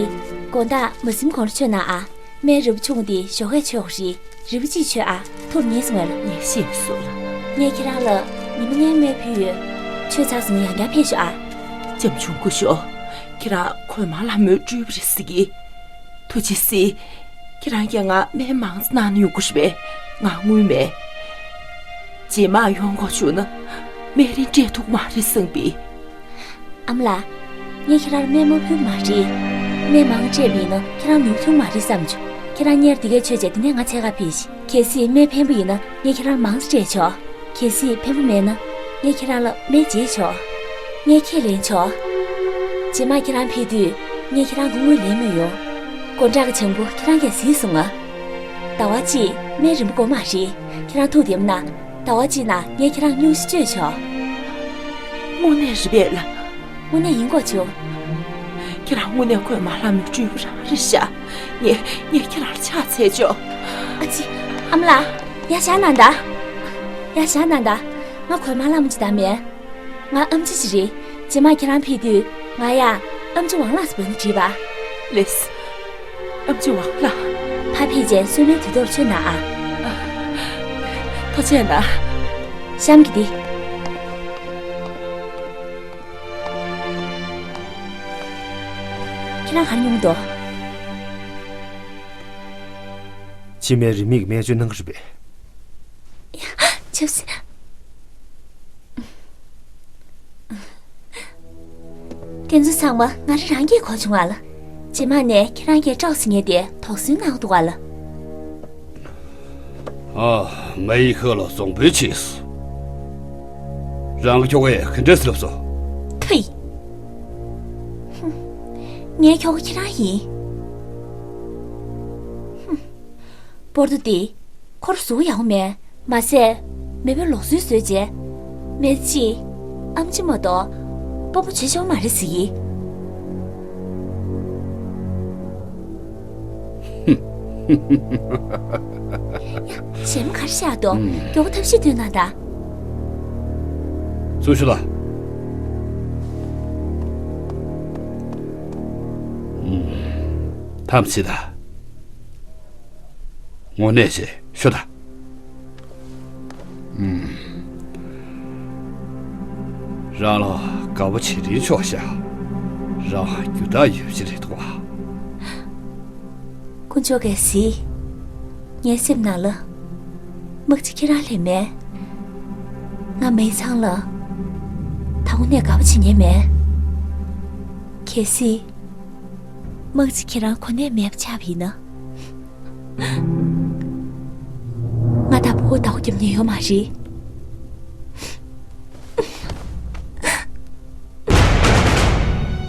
དགོང་དག་མ་ཟིན་གོང་ལ་མཆོད་གནང་ཨ། སྨན་རིལ་བུ་ཆུང་འདི་ཞོགས་ཀས་མཆོད་དགོས་རེད། རིལ་བུ་གཅིག་མཆོད་ཨ། ཐུགས་ཉེས་སོང་ངས་ལ། ངས་ཤེས་སོང་ལ། ངས་ཁྱེད་རང་ལ་ཉི་མ་ལྔའི་སྨན་ཕུལ་ཡོད། མཆོད་ཚར་སོང་ན་ཡང་བསྐྱར་ཕེབས་ཤོག་ཨ། ལྕམ་ཆུང་སྐུ་ཞབས། ཁྱེད་རང་གོས་དམར་ལྷ་མོའི་སྤྲུལ་པ་རེད་ཟེར་གི། ཐུགས་རྗེ་གཟིགས། ཁྱེད་རང་གིས་ང་སྨན་མང་ཙམ་གནང་ན་ཡོང་གི་རེད་པས། ང་དངུལ་མེད། རྗེས་མ་ཡོང་དགོས་བྱུང་ན་སྨན་རིན་སྤྲད་ཐུབ་ཀྱི་མ་རེད་བསམ་པས། ཨ་མ་ལགས། ངས་ཁྱེད་རང་ལ་སྨན་མ་ཕུལ་མ་རེད། སྨན་མང་སྤྲད་པ་ཡིན་ན་ཁྱེད་རང་ནུས་ཐུབ་མ་རེད་བསམ་བྱུང་། ཁྱེད་རང་སྔོན་ལ་འདི་གས་མཆོད་བྱས་དེ་ནས་ང་འཚོལ་ག་ཕེབས་ཤིག་གལ་སྲིད་སྨན་ཕན་པོ་ཡིན་ན་ངས་ཁྱེད་རང་ལ་མང་ཙམ་སྤྲད་ཆོག་གལ་སྲིད་ཕན་པོ་མེད་ན་ངས་ཁྱེད་རང་ལ་སྨན་བརྗེད་ཆོག་ངས་ཁས་ལེན་ཆོག་རྗེས་མ་ཁྱེད་རང་ཕེབས་དུས་ངས་ཁྱེད་རང་གི་དངུལ་ལེན་མི་ཡོང་། སྒོ་འགྲམ་གྱི་བྱང་བུ་ཁྱེད་རང་གིས་གཟིགས་སོང་ང་། ཟླ་བ་གཅིག་སྨན་རིལ་བུ་དགོས་མ་རེད། ཁྱེད་རང་ཐུགས་བདེ་མོ་གནང་། ཟླ་བ་གཅིག་ནང་ངས་ཁྱེད་རང་སྙུང་གཞི་བཅོས་ཆོག་དངོས་གནས་རེད་པས་ལགས། དངོས་གནས་ཡིན་དགོས་བྱུང་། ཁྱེད་རང་དངོས་གནས་གོས་དམར་ལྷ་མོའི་སྤྲུལ་པ་རང་རེད་ཤག་ངས་ངས་ཁྱེད་རང་ལ་ཕྱག་འཚལ་ཆོག་ཨ་ཙི། ཨ་མ་ལགས། ཡར་བཞག་གནང་དང་། ཡར་བཞག་གནང་དང་། ང་གོས་དམར་ལྷ་མོ་ཅིག་ད་མེད། ང་ཨེམ་ཆི་ཅིག་རེད། རྗེས་མ་ཁྱེད་རང་ཕེབས་དུས་ང་ཡང་ཨེམ་ཆི་ཝང་ལགས་སུ་འབོད་ན་འགྲིག་པ། ལགས་སོ། ཨེམ་ཆི་ཝང་ལགས། ཕར་ཕེབས་རྗེས་གསོལ་སྨན་དུས་ཐོག་མཆོད་གནང་ཨ། ཐུགས་རྗེ་གནང་། གཤམ་གྱི་འདི། ཁྱེད་རང་ག་རེ་སྙུང་གི་འདུག་འཆི་མེད་རིན་མེད་ཀྱི་སྨན་བཅོས་གནང་གི་རེད་པས། ཆབ་སྲིད། དེ་ཚོ་ཚང་མ་ང་རང་རང་གིས་གོ་བྱུང་བ་ལ། རྗེས་མ་ནས་ཁྱེད་རང་གིས་སྐྲག་ཟིན་ངེས་ཏེ་དོགས་ཟོན་གནང་འདུག་བ་ལ། ཨ། མེ་ཡི་ཤོད་ལ་བཟང་པོའི་ཆེས་སུ། རང་གི་ཁྱོ་གས་ག་འདྲས་སླེབས་སོ། ཐུ་ཡི། ངའི་ཁྱོ་ག་ཁྱེད་རང་ཡིན། པོར་ཏོ་འདི་ཁོ་རང་གཟུགས་ཡག་པོ་མེད། མ་ཟད་མེས་པོས་ལོག་འཚོ་བཟོས་བྱས། མི་ཚེ་གཅིག་ཨེམ་ཆི་མ་གཏོགས་སྤོ་བོ་བྱེད་ཆོག་མ་རེད་ཟེར་གི། ཡ། གཞན་མ་ག་རེ་བཤད་དོ། ཨུམ། མགྱོགས་པོ་ཐབས་ཤེས་སྟོན་གནང་དང་། ཚུར་ཤོག་ལ། ཨུམ། ཐམས་ཅད་ད། དངོས་གནས་བྱས་ཤོད་ད། ཨུམ། རང་ལ་དགའ་པོ་བྱེད་རིན་ཆོག་ཤག་རང་རྒྱུ་དག་ཡོད་ཅི་རེད་འདུག་བ། དཀོན་མཆོག་གལ་སྲིད། ངའི་སེམས་ནང་ལ། དམག་སྤྱི་ཁྱེད་རང་ལས་མེད། ང་མེད་ཚང་ལ། ད་དངོས་གནས་དགའ་པོ་བྱེད་ཉན་མེད། གལ་སྲིད། དམག་སྤྱི་ཁྱེད་རང་གོ་གནས་མེད་པ་ཆགས་པ་ཡིན་ན། ང་དང་བུ་བདག་པོ་རྒྱབ་ཉན་ཡོད་མ་རེད།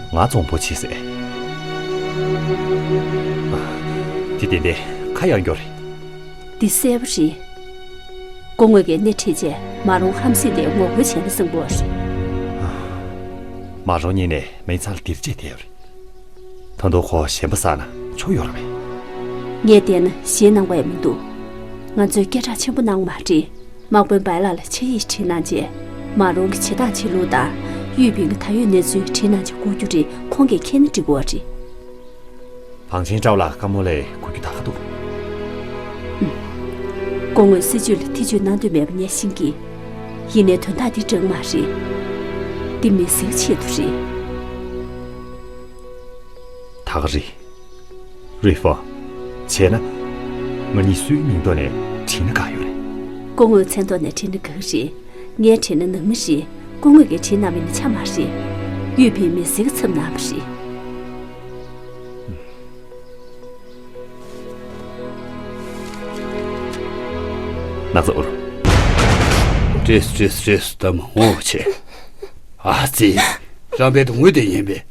ང་བཙོང་པོ་བྱེད་ཟེར། ཨ། དེ་ཏན་ཏན་ཁ་ཡག་རྒྱུ་རེད། འདི་གསལ་པོ་རེད། སྐུ་ངོ་གིས་སྣེ་ཁྲིད་བྱས་མ་རུང་ཧམ་སེམས་དེ་ངོ་རྒོལ་བྱས་ན་བཟང་པོ་རེད། མ་རུང་གཉིས་ནས་མེ་ཚང་ལ་སྡིར་བྱེད་དེ་རེད། ད་དུང་ཁོ་ཞེན་པ་བསགས་ན་ཆོ་ཡོད་ར་མེད། ངས་བལྟས་ན་ཞེད་སྣང་བ་ཡང་མི་འདུག་ང་ཚོས་སྐད་གྲགས་ཆེན་པོ་གནང་བ་མ་རེད། དམག་དཔོན་བའི་ལགས་ལ་ཆ་ཡིས་བྲིས་གནང་རྗེས། མ་རུང་གི་བྱེད་སྟངས་བྱེད་ལུགས་དང་། གཡུས་པིན་གྱི་ད་ཡོད་གནས་ཚུལ་བྲིས་གནང་རྗེས་བསྐུར་རྒྱུ་རེད། ཁོང་གིས་མཁྱེན་ན་འགྲིག་གི་རེད། བང་ཆེན་ཀྲའོ་ལགས་བཀའ་མོལ་ལས་གོ་རྒྱུ་ད་ག་འདུག་སྐུ་ངོས་སྲིད་བྱུས་ལ་ཐེ་བྱུས་གནང་འདོད་མེད་པ་ངས་ཤེས་ཀྱི། ཡིན་ནའི་དོན་དག་འདི་འདྲ་མ་རེད། འདི་མི་སེར་ཆེད་དུ་རེད། ད་ག་རེད། རུས་ཧྥང་། བྱས་ན། ང་གཉིས་སུའི་མིང་ཐོག་ནས་བྲིས་ན་དགའ་ཡོད་རེད། སྐུ་ངོའི་མཚན་ཐོག་ནས་བྲིས་ན་དགའ་གི་རེད། ངས་བྲིས་ན་ནང་མི་རེད། སྐུ་ངོས་ཀྱིས་བྲིས་གནང་བ་ཡིན་ན་ཆ་མ་རེད། གཡུས་པིན་མི་སེར་གྱི་ཚབ་གནང་བ་རེད། ན་ཚ་འུར། བྲེས་བྲེས་བྲེས་དམ་ངོ་ཆེ། ཨ་ཙི། རང་པའི་དུ་ངུས་དེ་ཡིན་པས།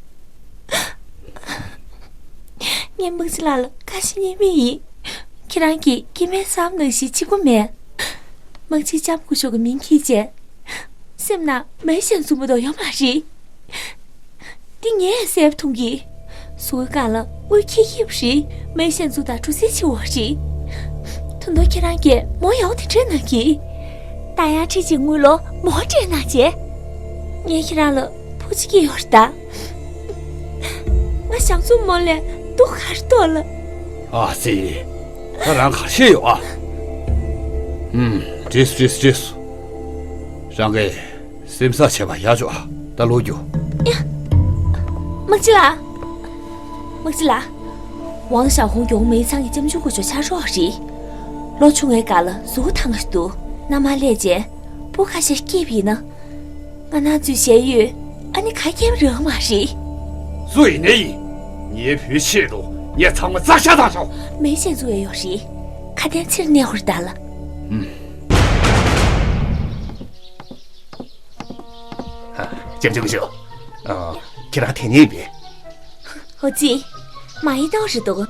ངས་དམག་སྤྱི་ལགས་ལ་བཀའ་ཞིག་ཉན་མི་ཡིན། ཁྱེད་རང་གིས་སྐྱེ་དམན་བསམ་ནང་བཞིན་གཅིག་པུ་མེད། དམག་སྤྱི་ལྕམ་སྐུ་ཞབས་ཀྱི་མིང་འཁྱེར་བྱས། སེམས་ནང་མེ་ཤན་ཚུགས་མ་གཏོགས་ཡོད་མ་རེད། འདི་ངས་གསལ་པོ་མཐོང་གི། གཟུགས་པོའི་སྒང་ལ་དངུལ་འཁྱེར་འཁྱེར་བ་རེད། མེ་ཤན་ཚུགས་དང་གྲུ་གཟིངས་ཆེ་བ་རེད། ད་དུང་ཁྱེད་རང་གིས་མོ་ཡག་པོ་དེ་འདྲ་གནང་གི། རྟ་དབྱངས་འཁྲིག་ཅིང་དངུལ་ལོ་མོ་སྤྲད་གནང་བྱས། ངས་ཁྱེད་རང་ལ་ཕུགས་ཀྱི་ཡོད་རེད་ད། ང་ཞང་ཚུ་མོ་ལས་སྡུག་ག་རེ་ཐོག་ལ། ཨ་ཙི། ད་རང་ག་ཤེས་ཡོད་ཨ། ཧུམ། བྲིས་བྲིས་བྲིས། རང་གིས་སེམས་བཟང་བྱས་པ་ཡག་བྱུང་ཨ། ད་ལོག་རྒྱུ། ཡ། དམག་སྤྱི་ལགས། དམག་སྤྱི་ལགས། ཝང་ཞའོ་ཧུང་ཡོང་མེ་ཚང་གི་ལྕམ་ཆུང་སྐུ་ཞབས་ཆ་རོགས་རེད། ལོ་ཆུང་བའི་སྐབས་ལ་གཟུགས་ཐང་ཞིག་འདུག་མནའ་མ་སླེབས་རྗེས་བུ་ཁ་ཤས་སྐྱེས་པ་ཡིན་ན། ང་ནང་ཚུད་ཞལ་ཡོད། ཨ་ནི་ག་སྐྱེས་པ་རང་མ་རེད། སུ་ཡིན་ནའི་ཡིན། ངའི་བུའི་ཆེད་དུ་ངས་ཚང་མ་རྩ་ཤ་བཏང་ཤོག་མེ་ཤན་ཚུགས་ཡས་ཡོད་རེད། ཁ་དན་ཕྱིར་གནས་ཧོར་ད་ལ། ཨུམ། ཨ། ལྕམ་ཆུང་ཞུ། ཨ། ཁྱེད་རང་དེ་ནས་ཡིན་པས། ཧོ་ཙི། མ་ཡི་ཏོག་རེད་འདུག་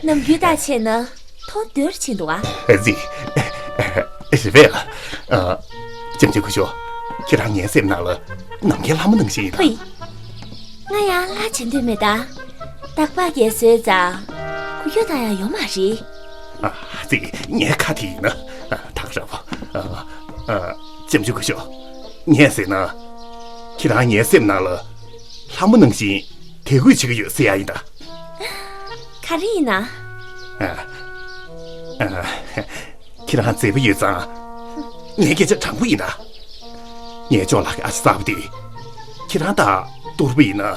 ནམ་རྒྱུན་ལྟར་བྱས་ན་མཐོང་འདོད་ཕྱིན་འདུག་ཨ། ཙི། རེད་པས། ཨ། ལྕམ་ཆུང་སྐུ་ཞབས། ཁྱེད་རང་ངའི་སེམས་ནང་ལ་ནམ་མཁའི་ལྷ་མོ་ནང་བཞིན་ཡིན་ད། ཕུ་ཡི། ང་ཡང་ལྷ་བྱེད་འདོད་མེད་ད། སྟག་ལྤགས་རྒྱལ་བཟོས་ཙང་། གུ་ཡོད་ད་ཡང་ཡོད་མ་རེད། ཨ་ཙི། ངའི་ཁ་དེ་ཡིན་ན། ཨ། ཐག་ར་བོ། ཨ། ཨ། ལྕམ་ཆུང་སྐུ་ཞབས། ངས་ཟེར་ན། ཁྱེད་རང་ངའི་སེམས་ནང་ལ་ལྷ་མོ་ནང་བཞིན་དད་གུས་བྱེད་ཀྱི་ཡོད་ཟེར་ཡ་ཡིན་ད། ག་རེ་ཡིན་ན། ཨ། ཨ། ཁྱེད་རང་མཛེས་པོ་ཡོད་ཙང་། ངའི་སྐད་ཆ་དྲང་པོ་ཡིན་ད། ངའི་ཅོག་ལག་གི་ཨ་ཅེ་གསར་པ་དེ། ཁྱེད་རང་དང་གཏོར་པ་ཡིན་ན།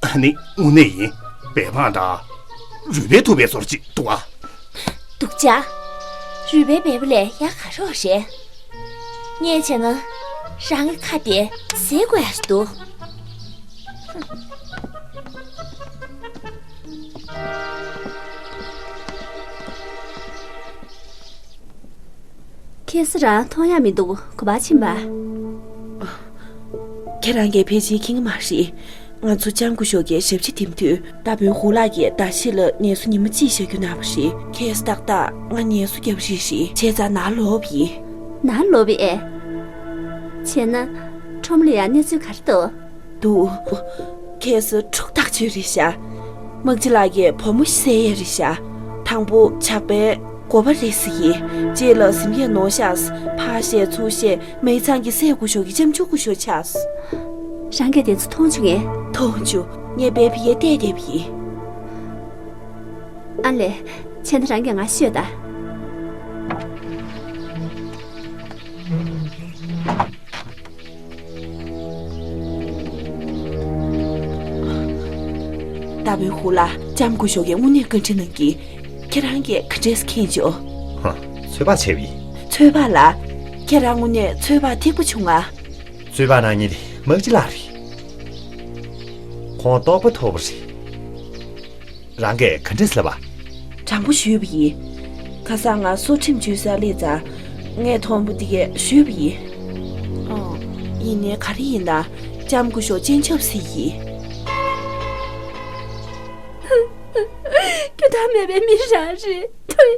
ཨ་ནི་དངོས་གནས་ཡིན། བལ་འབངས་དང་རུས་སྦལ་ཐུག་པའི་བཟོ་འདྲ་ཅིག་འདུག་ཨ། སྡུག་ཅག་རུས་སྦལ་བལ་པོ་ལས་ཡག་ག་རེ་རེད། ངས་བྱས་ན་རང་གི་ཁ་དེ་བཟེད་དགོས་ཡག་འདུག་ཁེ་སི་རང་མཐོང་ཡག་མི་འདུག་ག་པར་ཕྱིན་པ། ཁྱེད་རང་གིས་ཕལ་ཆེར་མཁྱེན་གྱི་མ་རེད། ང་ཚོ་ལྕམ་སྐུ་ཞབས་ཀྱི་ཞབས་ཕྱི་འདེམས་དུས། རྟ་དཔོན་ཧུ་ལགས་ཀྱིས་ཟླ་ཕྱེད་ལ་ངལ་གསོ་ཉི་མ་གཅིག་བཞག་རྒྱུ་གནང་བ་རེད། ཁྱེད་ཏག་ཏག་ང་ངལ་གསོ་རྒྱབ་རེས་ཤིག་བྱས་ཙང་ནང་ལོག་པ་ཡིན། ནང་ལོག་པ་ཨེ། བྱས་ན། ཁྲོམ་ལ་ཡང་གནས་ཚུལ་ག་རེ་འདུག་འདུག་ཁྱེད་སུ་འཁྲུག་ཐག་ཆོད་རེད་ཤག་དམག་སྤྱི་ལགས་ཀྱིས་བུ་མོ་ཞིག་བསད་ཡས་རེད་ཤག་དང་པོ་ཇག་པའི་འགོ་པ་རེད་ཟེར་གི། རྗེས་ལ་གཟིམ་ཡས་ནོར་ཤག་ཕར་བཤད་ཚུར་བཤད། མའི་ཚང་གི་སྲས་སྐུ་ཞབས་ཀྱི་ལྕམ་ཆུང་སྐུ་ཞབས་ཆགས། རང་གིས་དེ་ཚོ་མཐོང་བྱུང་ངས། མཐོང་བྱུང་། ངས་བེ་ཕི་ཡའི་བལྟས་བསྡད་པ་ཡིན། ཨ་ལས། བྱས་ན་རང་གིས་ང་ཤོད་ད། རྟ་དཔོན་ཧུ་ལགས། ལྕམ་སྐུ་ཞབས་ཀྱིས་དངོས་གནས་བཀའ་འདྲི་གནང་གི། ཁྱེད་རང་གིས་ག་འདྲས་མཁྱེན་བྱུང་། ཧ། ཚོད་དཔག་བྱས་པ་ཡིན། ཚོད་དཔག་ལ། ཁྱེད་རང་དངོས་གནས་ཚོད་དཔག་ཐིག་པ་བྱུང་ང་། ཚོད་དཔག་གནང་མཁན་དེ་དམག་སྤྱི་ལགས་རེད། ཁོང་རྟོགས་པ་མཐོ་པོ་རེད། རང་གིས་ག་འདྲས་ལབ་པ། དྲང་པོ་ཞུས་པ་ཡིན། ཁ་སང་ང་སོ་ཁྲིམས་བཅོལ་སར་སླེབས་ཙང་། ངས་མཐོང་པ་དེ་གས་ཞུས་པ་ཡིན། ཨོ། ཡིན་ནའི་ག་རེ་ཡིན་ན། ལྕམ་སྐུ་ཞབས་སྤྱན་ཆབ་སྲིད་ཡིན། རྒྱུ་མཚན་མེད་པའི་མི་རང་རེད། ཐུ།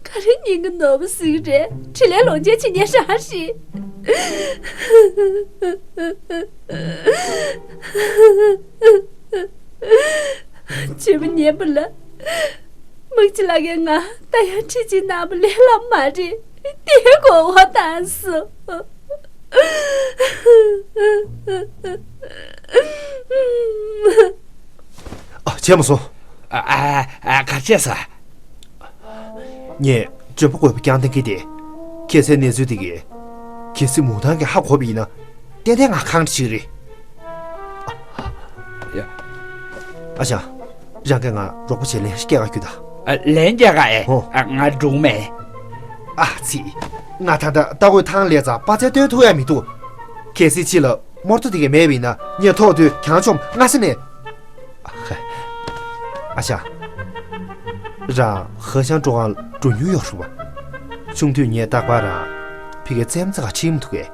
ག་རེ་ཉིན་གི་ནོར་བུ་ཟིག་རེད། དྲིན་ལན་ལོག་འཇལ་བྱེད་མཁན་རང་རེད། བྱས་པ་ཉན་པ་ལ། དམག་སྤྱི་ལགས་ཀྱིས་ང་ད་ཡང་ཁྲི་གཅིག་གནང་བ་ལས་སླ་མ་རེད། དེ་གོ་བ་བཏང་སོང་། ཨ། བྱས་མ་སོང་། ཨ། ཨ། ཨ། ག་བྱས་ས། ངས་འཇོན་པོ་དགོས་པ་རྐྱང་བསྟན་གྱི་དེ། ཁྱེད་ཚོའི་གནས་ཚུལ་དེ་གས། གལ་སྲིད་མུ་མཐའ་གིས་ཧ་གོ་བ་ཡིན་ན། ཏན་ཏན་ང་ཁག་འདྲ་ཞིག་རེད། ཡ། ཨ་ཞང་། རང་གིས་ང་རོགས་པ་བྱས་ལན་སྐྱེལ་ག་རྒྱུགས་དང་། ཨ། ལན་སྐྱེལ་ག་ཨེ། ཧོ། ཨ། ང་འགྲོ་གི་མེད། ཨ་ཙི། ང་ད་ལྟ་རྟ་རྒོད་ཐང་ལ་སླེབས་ཙང་དཔའ་རྩལ་སྟོན་ཐུབ་ཡ་མི་འདུག་གལ་སྲིད་ཕྱི་ལ་རྨོ་ཏོ་དེ་གས་མེད་པ་ཡིན་ན། ངས་ཐོག་དུས་གྱང་ཆོམ་སྔ་ས་ནས། ཧེ། ཨ་ཞང་། རང་ཧ་ཤང་ཀྲོ་ཁང་འགྲོ་མྱོང་ཡོད་རེད་པ། ཆུང་དུས་ངས་རྟག་པར་རང་ཕ་གིར་རྩེད་མོ་རྩེ་ག་ཁྲིད་མི་འདུག་གས།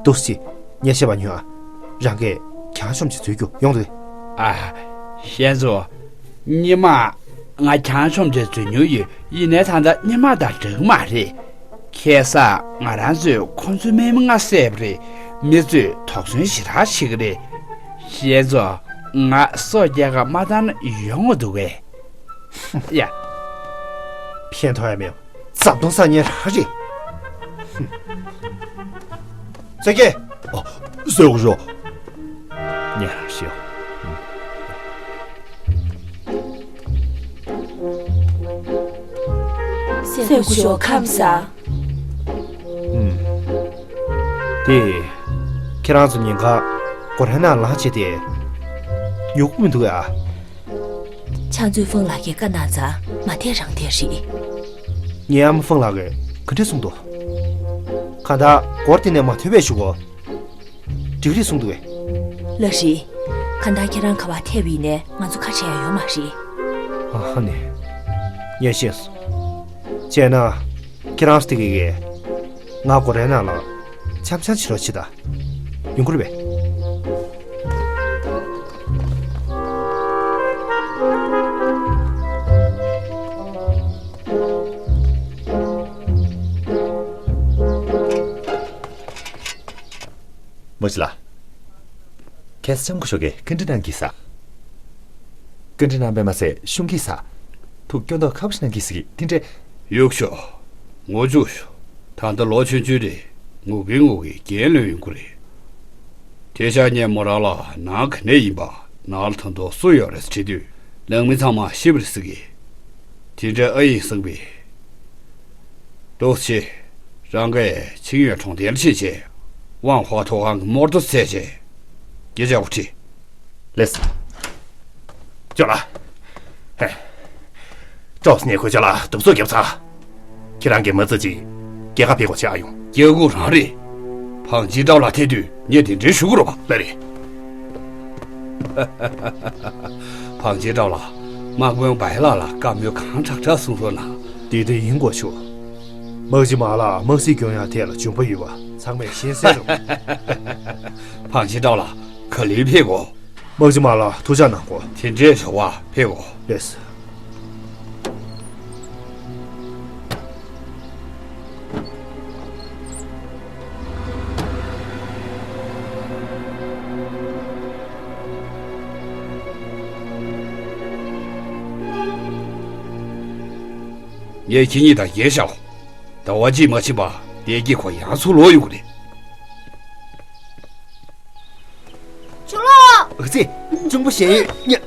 འདུག་སེ། ངས་བཤད་པ་ཉོན་ཨ། རང་གིས་གྱང་ཆོམ་ཅིག་འཛུལ་རྒྱུ་ཡོང་འདུག་གས། ཨ། ཤེས་སོང་། སྔོན་མ་ང་གྱང་ཆོམ་ཅིག་འཛུལ་མྱོང་ཡོད། ཡིན་ནའི་ད་ལྟ་སྔོན་མ་དང་འདྲ་གི་མ་རེད། ཁ་སང་ང་རང་ཚོས་ཁོ་ཚོའི་རྨས་མ་ལྔ་བསད་པ་རེད། མི་ཚོས་དོགས་ཟོན་ཞེ་དྲག་བྱེད་ཀྱི་རེད། ཤེས་སོང་། ང་སྲོག་སྐྱེལ་ག་མ་བཏང་ན་ཡོང་ང་འདུག་གས། ཡ། ཕན་ཐོགས་ཡ་མེད། འཛབ་སྟོང་ཟ་མཁན་རང་རེད། ཚེ་སྐྱིད། ཨ། སྲས་སྐུ་ཞབས། ཉལ་ཤོག་སྲས་སྐུ་ཞབས་ཁམས་བཟང་། ཨུམ། དེ། ཁྱེད་རང་ཚོ་ཉིན་གང་སྒོ་རའི་ནང་ལངས་བྱས་ཏེ། ཉོབ་ཀྱི་མི་འདུག་གས། ཕྱག་མཛོད་ཧྥང་ལགས་ཀྱིས་བཀའ་གནང་ཙང་མ་བསྡད་རང་བསྡད་རེད། ངའི་ཨ་མ་ཧྥང་ལགས་ཀྱིས་ག་འདྲས་གསུངས་འདུག་གང་ལྟར་སྒོ་ར་དེ་ནས་མ་ཐོན་པའི་གཞུག་གུ། འགྲིག་རེད་གསུངས་འདུག་གས། ལགས་རེད། གང་ལྟར་ཁྱེད་རང་ག་པར་ཐད་པ་ཡིན་ནའི་ང་ཚོ་ཁ་བྲལ་ཡ་ཡོད་མ་རེད། ཨ་ཧ་ནི། ངས་ཤེས་སོང་། བྱས་ན། ཁྱེད་རང་ཚོ་དེ་གས་ཀྱིས། ང་སྒོ་རའི་ནང་ལ། འཆམ་འཆམ་བྱེད་རོགས་བྱེད་དང་། ཡོང་གི་རེད་པས། མོ་ཅི་ལ། ཁ་སང་ལྕམ་སྐུ་ཞབས་ཀྱིས་བཀའ་འདྲི་གནང་གི་ཟེར། བཀའ་འདྲི་གནང་པས་མ་ཟད་གཞུང་གི་ཟེར། ཐུགས་སྐྱོ་མདོག་ཁ་པོ་ཞིག་གནང་གི་ཟེར་གི་དེ་འདྲས། གཡུག་ཞོག་ངོ་བཅུག་ཞོག་ད་ལྟ་ལོ་ཆུང་ཆུང་རེད། ངུ་གིན་ངུ་གིན་རྒན་ལོན་ཡོང་གི་རེད། དེ་ཤག་ངས་མོ་རང་ལ་ནང་ག་ནས་ཡིན་པ། ནང་ལ་ད་དུང་སུ་ཡོད་རེད་དྲིས་དུས། ནང་མི་ཚང་མ་ཤི་བ་རེད་ཟེར་གི། དེ་འདྲ་ཨེ་ཡིན་བསམ་གི། འདུག་སེ། རང་གིས་ཆིང་ཡོན་གྲོང་རྡལ་ཕྱིན་བྱས། ཝང་ཧྭ་ཐོག་ཁང་གི་རྨོ་ཏོ་བཙལ་བྱས། སྐད་ཆ་འུ་ཁྲིད། ལགས་སོ། ཅོ་ལགས། ཧེ། ཀྲོག་སི་ཉེ་ཁོས་ཅོ་ལགས་གདུག་རྩུབ་བརྒྱབ་ཚར། ཁྱེད་རང་གིས་མི་ཚེ་གཅིག་རྒྱལ་ཁ་ཕེབས་དགོས་ཆགས་ཡོང་། སྐྱེ་དགུ་རང་རེད། ཕང་ཅི་ཀྲའོ་ལགས་ཐེ་དུས་ངས་དེ་འདྲའི་ཞུ་གི་རེད་པ། ལགས་རེད། ཕང་ཅི་ཀྲའོ་ལགས། དམག་དཔོན་བའི་ལགས་ལ་བཀའ་མོལ་གང་དྲག་དྲག་གསུང་རོགས་གནང་། དེ་འདྲ་ཡིན་དགོས་ཆོག་དམག་སྤྱི་མ་ལགས་དམག་སྲིད་སྐྱོང་ཡག་ཐད་ལ་འཇོན་པོ་ཡོད་པ་ཚང་ ཚང་མས་ཤེས་གསལ་རེད། ཕང་ཆེ་ཀྲའོ་ལགས། ག་ལེར་ཕེབས་གོ། དམག་སྤྱི་མ་ལགས་ཐུགས་ཅག་གནང་གོ། དེ་འདྲའི་བྱ་བ་ཕེབས་གོ། ལགས་སོ། ངས་ཁྱེད་གཉིས་དང་ཡལ་བཞག་ཟླ་བ་གཅིག་མ་ཕྱིན་པར་བདེ་སྐྱིད་ཁོ་ཡང་ཚུར་ལོག་ཡོང་གི་རེད། ཇོ་ལགས། ཨ་ཙི། གཅུང་པོ་ཞལ་ཡོད།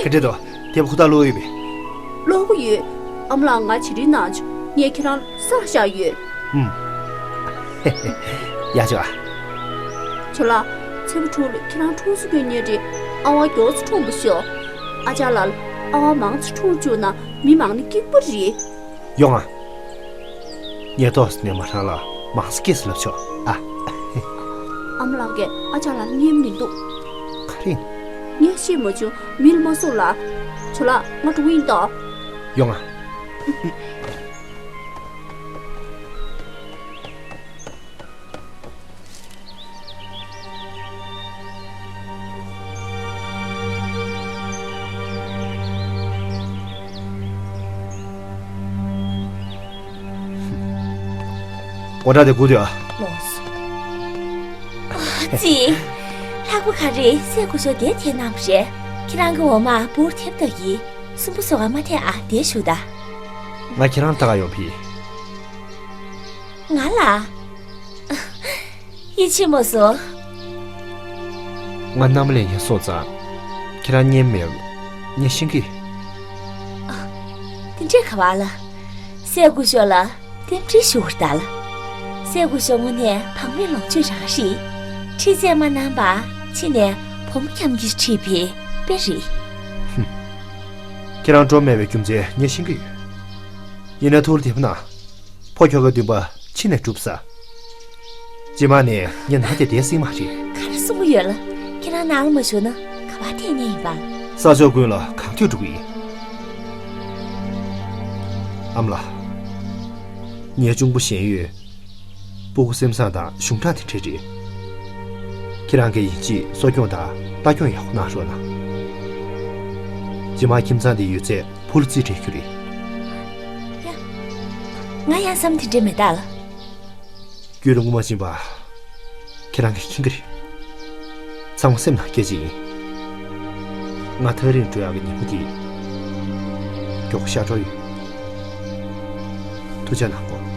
ག་འདྲ་འདུག་དེབ་ཁུ་ཐག་ཀློག་ཡོད་པས། ཀློག་གི་ཡོད། ཨ་མ་ལགས། ང་བྱི་རིལ་གནང་བྱུང་། ངས་ཁྱེད་རང་ལ་ས་ལ་བཞག་ཡོད། ཧུམ། ཡ་ཅོ་ཨ། ཇོ་ལགས། ཚེ་བོ་ཕྲུག་ལ་ཁྱེད་རང་འཁྲུངས་ས་སྐྱོན་མཁན་རེད། ཨ་ཝ་མགྱོགས་ཙམ་འཁྲུངས་པ་ཤོག་ཨ་ཅག་ལགས་ལ་ཨ་ཝ་མང་ཙམ་འཁྲུངས་བཅུག་ན་མི་མང་ནི་སྐྱིད་པོ་རེད། ཡོང་ཨ། ངས་ཏོག་ཙམ་ནས་མ་རང་ལ་མང་ཙམ་སྐད་ཅིག་ལབ་ཆོག་ཨ། ཨ་མ་ལགས་ཀྱིས་ཨ་ཅག་ལགས་ལ་ཉན་མི་འདུག་ག་རེ་ཡིན། ངས་ཤེས་མ་བྱུང་། མི་ལ་མ་གསུང་ལ། ཇོ་ལགས། ང་འགྲོ་གི་ཡིན་ད། ཡོང་ཨ། སྒོ་འགྲམ་དེ་སྒུག་སྡོད་ཨ། ལགས་སོ། ཨ་ཙི། ལྷག་པ་ག་རེ་སྲས་སྐུ་ཞབས་འདིར་ཐེབས་གནང་བ་རེད། ཁྱེད་རང་གི་འོ་མ་བུར་ཐེབས་ད་ཡིན། སུམ་པ་བཟོ་ག་མ་ཐེབས་ཨ། འདིར་བཞུགས་ད། ང་ཁྱེད་རང་ལ་ལྟ་ག་ཡོང་བ་ཡིན། ང་ལ། ཡིད་ཆེས་མ་སོང་། ང་མནའ་མ་ལེན་མཁན་སོང་ཙང་། ཁྱེད་རང་ཉན་མེད། ངས་ཤེས་ཀྱི། ཨ། དེ་འདྲས་ག་བ་ལ། སྲས་སྐུ་ཞབས་ལ་རྟེན་འབྲེལ་ཞུ་བར་གདའ་ལ། སྲས་སྐུ་ཞབས་དངོས་གནས་བག་མེད་ལོངས་སྤྱོད་རང་རེད། ཁྲིད་རྩིས་མ་གནང་བར་ཕྱི་ནས་བུ་མོ་འཁྱམ་གྱིས་ཁྲིད་པའི་དཔེ་རེད། ཧུམ། ཁྱེད་རང་འགྲོ་མེད་པའི་རྒྱུ་མཚན་ངས་ཤེས་ཀྱི་ཡོད། ཡིན་ནའི་ཐུགས་ལ་དེ་ཕུ་ན། ཕོ་ཁྱོ་གའི་འདུན་པ་ཕྱི་ནས་སྒྲུབ་ས། རྗེས་མ་ནས་ངས་ནང་དེ་བསྡད་སྲིད་མ་རེད། ག་རེ་གསུང་གི་ཡོད་ལ། ཁྱེད་རང་ནང་ལ་མ་བཞུགས་ན་ག་པར་ཐད་ཉན་ཡིན་པ། ས་ཕྱོགས་ཀུན་ལ་གང་ཐོས་འགྲོ་གི་ཡིན། ཨ་མ་ལགས། ངའི་གཅུང་པོ་ཞན་ཡོད། སྤུ་གུ་སེམས་བཟང་དང་གཞུང་དྲང་དེ་འདྲས་རེད། ཁྱེད་རང་གིས་ཡིན་གཅིག་གསོ་སྐྱོང་དང་ལྟ་སྐྱོང་ཡག་པོ་གནང་རོགས་གནང་། རྗེས་མ་ཁྱིམ་ཚང་འདིའི་ཡོད་ཚད་བུ་ལ་རྩིས་སྤྲད་རྒྱུ་རེད། ཡ། ང་ཡང་བསམ་དེ་འདྲས་མེད་ད་ལ། རྒྱུད་ལ་ངོ་མ་སྦྱིན་པ། ཁྱེད་རང་གིས་མཁྱེན་གྱི་རེད། ཚང་མ་སེམས་ནང་སྐྱེལ་གྱི་ཡིན། ང་ཐག་རིང་འགྲོ་ཡག་གི་ཉིན་མོ་འདི། མགྱོགས་པོ་ཤར་འགྲོ་ཡོད། ཐུགས་རྗེ་གནང་གོ། དམག་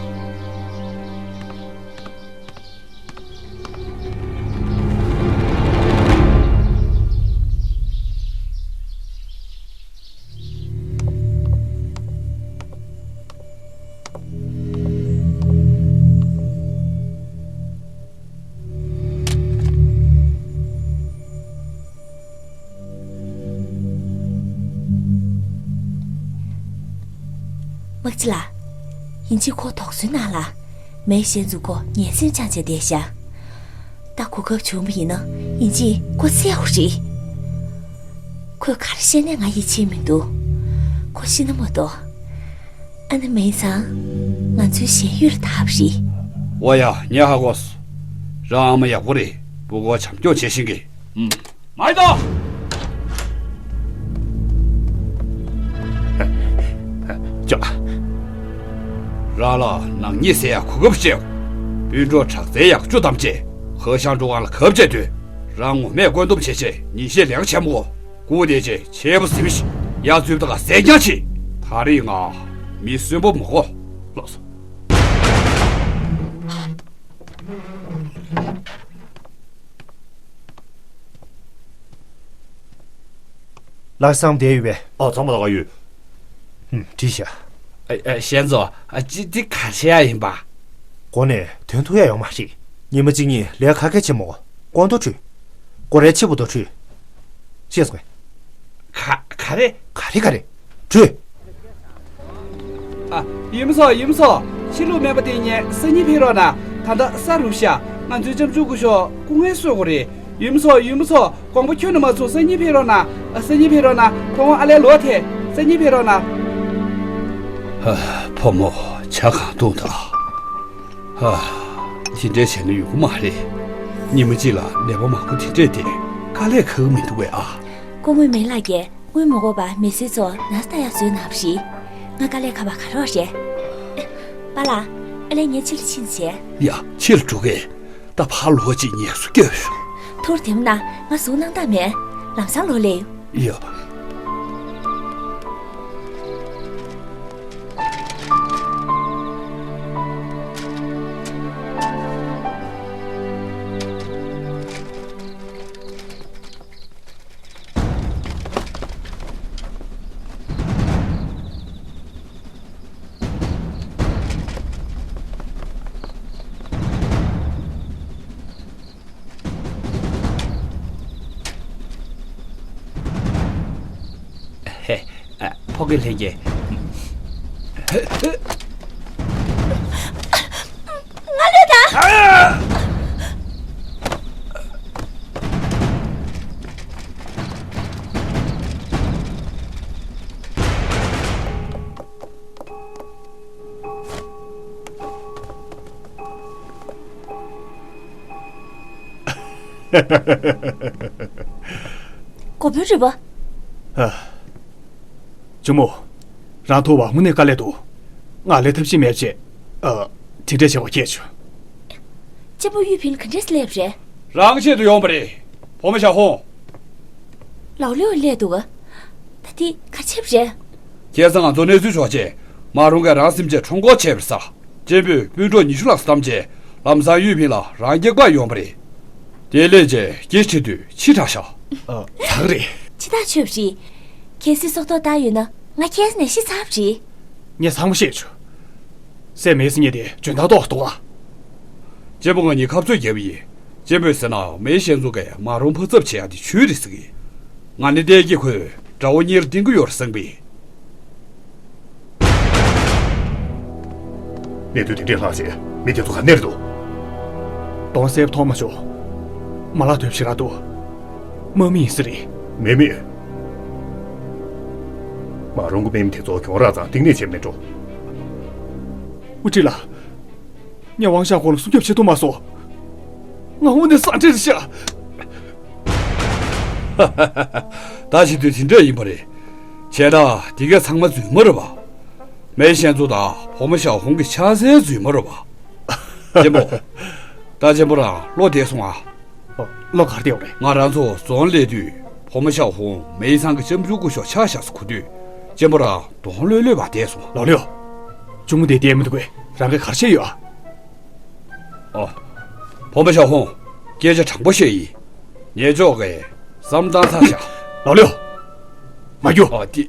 སྤྱི་ལགས། ཡིན་གཅིག་ཁོ་དོགས་ཟོན་གནང་ལ། མེ་ཤན་ཚོ་ཁོ་ངན་སེམས་བཅངས་བྱས་བསྡད་ཤག་ད་གོ་སྐབས་བྱུང་བ་ཡིན་ན་ཡིན་གཅིག་ཁོ་བསད་དགོས་རེད། ཁོས་ག་རེ་བཤད་ནའི་ང་ཡིད་ཆེས་མི་འདུག་ཁོ་ཤི་ན་མ་གཏོགས། ཨ་ནི་མེ་ཚང་ང་ཚོའི་ཞལ་ཡུལ་ལ་དར་བ་རེད། ཨོ་ཡ། ངས་ཧ་གོ་སོང་། རང་ཨ་མ་ཡག་པོ་རེད། སྤུ་གུ་བྱམས་སྐྱོང་བྱེད་ཤེས་ཀྱི། ཨུམ། མ་ཡི་ཏོ། ཅོ། རང་ལ་ནག་ཉེས་སེལ་ཡག་གོ་སྐབས་སྤྲད། སྤུན་གྲོགས་དྲག་རྩལ་ཡག་བཅུ་ཐམས་ཅད་ཧ་ཤང་ཀྲུའུ་ཝང་ལ་གབ་བྱས་སྡོད། རང་ངོ་མས་བཀོད་འདོམས་བྱེད་ཆེད་ཉིན་ཤས་ལེགས་ཆེན་མོ། སྐུ་དེ་ཆེ་ཆེ་བ་ཟིན་ཞིག་ཡ་ཚུལ་དང་ཟས་རྐྱང་ཆེ། ད་རེས་ང་མི་གསོན་པོ་མ་གོ། ལགས་སོ། ལགས་སམ་བསྡད་ཡོད་པས། ཨ། ཚང་མ་ལ་ག་ཡོད། ཧུམ། བྲིས་ཤག་ཨ། ཨ། ཞན་ཙོ། ཨ། ཅི་འདི་ག་བྱེད་ཡ་ཡིན་པ། གོ་ནས་དོན་ཐུག་ཡ་ཡོང་མ་རེད། ཉི་མ་གཅིག་གཉིས་ལས་ཁ་ཁ་ཆེ་མོ། ཀོང་ཏོ་ཁྲུས། ཀོ་རེ་ཆེ་པོ་ཏོ་ཁྲུས། ཤེས་སོང་ངས། ག་ག་རེ། ག་རེ་ག་རེ། ཁྲུས། ཨ། ཡུམ་སོ། ཡུམ་སོ། ཕྱི་ལུགས་སྨན་པ་དེ་ཉིད་སང་ཉིན་ཕེབས་རོགས་གནང་། ད་ལྟ་ས་རུབ་ཤག་ང་ཚོའི་ལྕམ་ཆུང་སྐུ་ཞབས་སྐུ་ངལ་གསོ་དགོས་རེད། ཡུམ་སོ། ཡུམ་སོ། དགོངས་པ་ཁྱོན་ནས་མ་ཚོམ། སང་ཉིན་ཕེབས་རོགས་གནང་། ཨ། སང་ཉིན་ཕེབས་རོགས་གནང་། ཁོང་ཨ་ལས་ལོག་ཐལ། སང་ཉིན་ཕེབས་རོགས་གནང་། ཧ། བུ་མོ་ཇ་གང་བཏུང་དང་། ཨ། དེ་འདྲས་བྱས་ན་ཡོང་གི་མ་རེད། ཉི་མ་གཅིག་ལ་ནད་པ་མང་པོ་དེ་འདྲས་དེ་དཀའ་ལས་ཁག་གི་མི་འདུག་གས་ཨ། སྐུ་ངོ་མེ་ལགས་ཀྱིས་སྔོན་མ་གོ་བ་མི་སེར་ཚོ་ན་ཚ་ཡག་བཟོས་གནང་བ་རེད། ང་དཀའ་ལས་ཁག་པ་ག་རེ་རེད། པཱ་ལགས། ཨ་ལས་ངས་ཕྱི་ལ་ཕྱིན་བྱས། ཡ། ཕྱི་ལ་འགྲོ་གས། ད་ཕར་ལོག་ཅིག་ངལ་གསོ་རྒྱབ་ཤོག་ཐུགས་རྗེ་གནང་། ང་ཟུག་སྣང་དག་མེད། ལམ་སང་ལོག་སླེབས། ཡ། ཧེ། ཨ། ཕོ་སྐྱེས་ལྷན་རྒྱས། ང་ལོས་དང་། འགོ་དཔོན་རེད་པ། ཨ། གཅུང་མོ། རང་ཐུག་པ་དངོས་གནས་དཀའ་ལས་འདུག་ང་ལས་ཐབས་ཤེས་མེད་བྱས། ཨ། དེ་འདྲས་བྱེད་པ་ཁྱད་བྱུང་། གཅེན་པོ་གཡུ་ཕིན་ག་འདྲས་སླེབས་རེད། རང་ཆེད་དུ་ཡོང་པ་རེད། བུ་མོ་ཞའོ་ཧུང་། ལའོ་ལེའོ་སླེབས་འདུག་ད་དེ་ག་ཆེབ་རེད། ཁ་སང་ང་ཚོ་གནས་ཚུལ་ཕྱོགས་ཆེ། མ་རུང་གིས་རང་སེམས་ཅན་ཁྲོམ་སྐོར་བྱས་པར་ཟ། གཅེན་པོས་སྤུན་གྲོགས་ཉི་ཤུ་ལྷག་བསྡམས་རྗེས་ལམ་སང་གཡུ་ཕིན་ལ་རང་སྐྱེལ་ག་ཡོང་པ་རེད། དེ་ལས་རྗེས་སྐྱེལ་ཁྲིད་དུས་ཕྱི་དྲགས་ཤག་ཨ། ད་ག་རེད། ཕྱི་ཐག་ཆོད་པ་རེད། གལ་སྲིད་སྲོག་ཐོག་བཏང་ཡོད་ན་ང་ཁྱེད་ནས་ཤི་ཚར་བ་རེད། ངས་ཚང་མ་ཤེས་བྱུང་། སྲས་མེས་སི་གཉིས་དེ་འཇོན་ཐང་ཏོག་ཏོག་ཨ། གཅེན་པོ་ང་གཉིས་ཁ་རྩོད་བརྒྱབ་པ་ཡིན། གཅེན་པོས་ཟེར་ན་མེའི་ཞན་ཙུང་གིས་མ་རུང་ཕོ་ཚབ་བྱེད་ཡག་དེ་ཆོས་རེད་ཟེར་གི། ང་ནི་བལྟས་ཀྱི་ཁོས་དགྲ་བོ་གཉེར་བསྟེན་གི་ཡོད་རེད་བསམ་གི། གནས་ཚུལ་དེ་འདྲས་ལྷག་བྱས་མི་དེ་ཚོ་ག་ནས་རེད་འདུག་གདོང་གསལ་པོ་མཐོང་མ་བྱུང་། མ་ལག་དོད་ཞེ་དྲག་འདུག་དམག་མི་ཡིན་ས་རེད། མེ་མེ། མ་རུང་གི་དམག་མི་དེ་ཚོ་གྱོང་རག་ཙང་གཏིང་ནས་བྱེད་མི་འགྲོ། ཨུ་ཀྲི་ལགས། ངས་ཝང་ཞའོ་ཧུང་ལ་སྲུང་སྐྱོབ་བྱེད་ཐུབ་མ་སོང་། ང་དངོས་གནས་ཟ་འདྲེ་རེད་ཤག་ད་བྱེད་དུས་དེ་འདྲ་ཡིན་པ་རེད། བྱས་ན་དེ་གས་ཚང་མ་རྫུན་མ་རེད་པ། མེའི་ཞན་ཙུང་དང་བུ་མོ་ཞའོ་ཧུང་གི་ཆ་ཚང་རྫུན་མ་རེད་པ། གཅེན་པོ། ད་གཅེན་པོ་རང་བློ་བདེ་སོང་ཨ། ཨོ། བློ་ག་རེ་བདེ་བ་རེད། ང་རང་ཚོ་རྫོང་སླེབས་དུས་བུ་མོ་ཞའོ་ཧུང་མེའི་ཚང་གི་ལྕམ་ཆུང་སྐུ་ཞབས་ཆགས་བཞག་ས་གོ་དུས་གཅེན་པོ་རང་གདོང་ལྷོད་ལྷོད་པ་བསྡད་སོང་། ལའོ་ལེའོ། གཅུང་མོ་དེ་བསྡད་མི་འདུག་གས། རང་གིས་ག་རེ་བྱས་ཡོད་ཨ། ཨོ། བུ་མོ་ཞའོ་ཧུང་། སྐད་ཆ་དྲང་པོ་བཤད་ཡིན། ངེད་ཕྱོགས་ཀྱིས་བསམ་བློ་བཏང་ཚར་བཞག་ལའོ་ལེའོ། མ་རྒྱུག་ཨོ་དེ།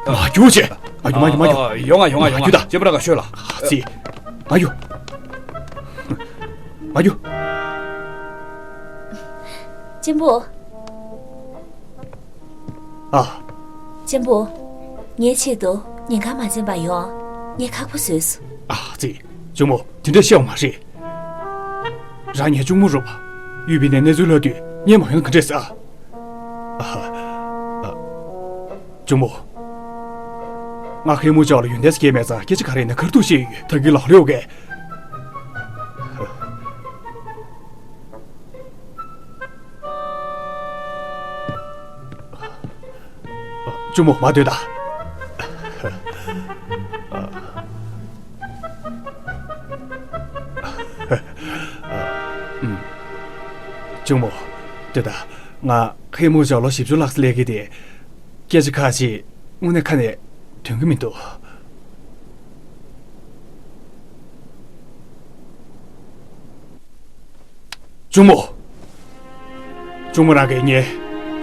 མ་རྒྱུག་ཅེས། མ་རྒྱུག་མ་རྒྱུག་མ་རྒྱུག་ཨ། ཡོང་ང་ཡོང་ང་ཡོང་ང་། མ་རྒྱུག་ད། གཅེན་པོ་རང་ག་ཤོད་ལ། ཨ་ཙི། མ་རྒྱུག་མ་རྒྱུག་གཅེན་པོ། ཨ། གཅེན་པོ། ངའི་ཆེད་དུ་ཉིན་གང་མ་འཛེམ་པར་ཡོང་། ངས་ཁག་པོ་བཟོས་སོང་། ཨ་ཙི། གཅུང་མོ། དེ་འདྲ་བཤད་པ་མ་རེད། རང་ངའི་གཅུང་མོ་རེད་པ། གཡུ་བི་ནས་གནས་ཚུལ་ལྷག་དུས་ངས་མ་ཡོང་ན་ག་འདྲས་ཟེར་ཨ། ཨ། ཨ། གཅུང་མོ། ང་ཧེ་མུ་ཅའོ་ལ་ཡོན་ཏན་སྐྱེས་མེད་ཙང་སྐད་ཆ་ག་རེ་ཡིན་ན་ཁ་ཐུག་བཤད་ཡོད། ད་གིན་ལའོ་ལེའོ་གིས། གཅུང་མོ་མ་སྡོད་ད། གཅུང་མོ། སྡོད་ད། ང་ཧེ་མུ་ཅའོ་ལོ་བཞི་བཅུ་ལྷག་ཙམ་སླེབས་ཀྱི་དེ། སྐད་ཆ་ཁ་ཅིག་དངོས་གནས་ཁ་ནས་དོན་གྱི་མི་འདུག་གཅུང་མོ། གཅུང་མོ་རང་གིས་ངའི་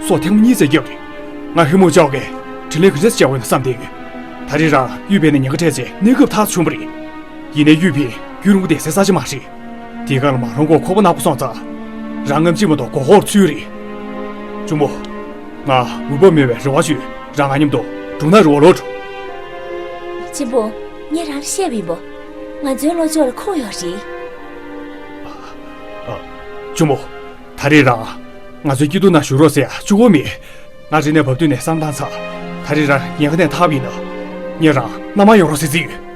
སྲོག་ཐེངས་མ་གཉིས་ཙམ་བསྐྱབས་རེད། ང་ཧེ་མུ་ཅའོ་གིས་དྲིན་ལན་ག་འདྲས་བསྐྱང་དགོས་ན་བསམ་བསྡད་ཡོད། ད་རེས་རང་གཡུ་བི་ནས་ཉེན་ཁ་འཕྲད་ཚེ་གནས་སྐབས་ཐག་ཆོད་པ་རེད། ཡིན་ནའི་གཡུ་བི་རྒྱུན་རིང་པོ་བསྡད་སའི་ས་ཆ་མ་རེད། དེ་ག་ལ་མ་རུང་ཁོ་ཁོག་པ་ནག་པོ་སོང་ཙང་། རང་ངམ་ཅི་མ་གཏོགས་མགོ་སྐོར་ཚུད་རེད། གཅུང་མོ། ང་འོས་བབ་མེད་པའི་རེ་བ་ཞུས། རང་ང་མཉམ་དུ་འབྲུག་ནག་རི་བོ་ལོག་འགྲོ། གཅེན་པོ། ངས་རང་ལ་བཤད་པ་ཡིན་པ། ང་ཚོའི་བློ་ཕྱོགས་ལ་ཁོང་ཡོད་རེད། ཨ། གཅུང་མོ། ད་རེས་རང་ང་ཚོའི་སྐྱིད་སྡུག་ནང་ཞུགས་རོགས་ཟེར་ཡ་གཅིག་པོ་མེད། ང་རི་ནས་བབས་དུས་ནས་བསམ་བློ་བཏང་ཚར། ད་རེས་རང་ཉེན་ཁ་ནས་ཐར་བ་ཡིན་ན། ངས་རང་མནའ་མར་ཡོང་རོགས་ཟེར་རྩིས་ཡོད།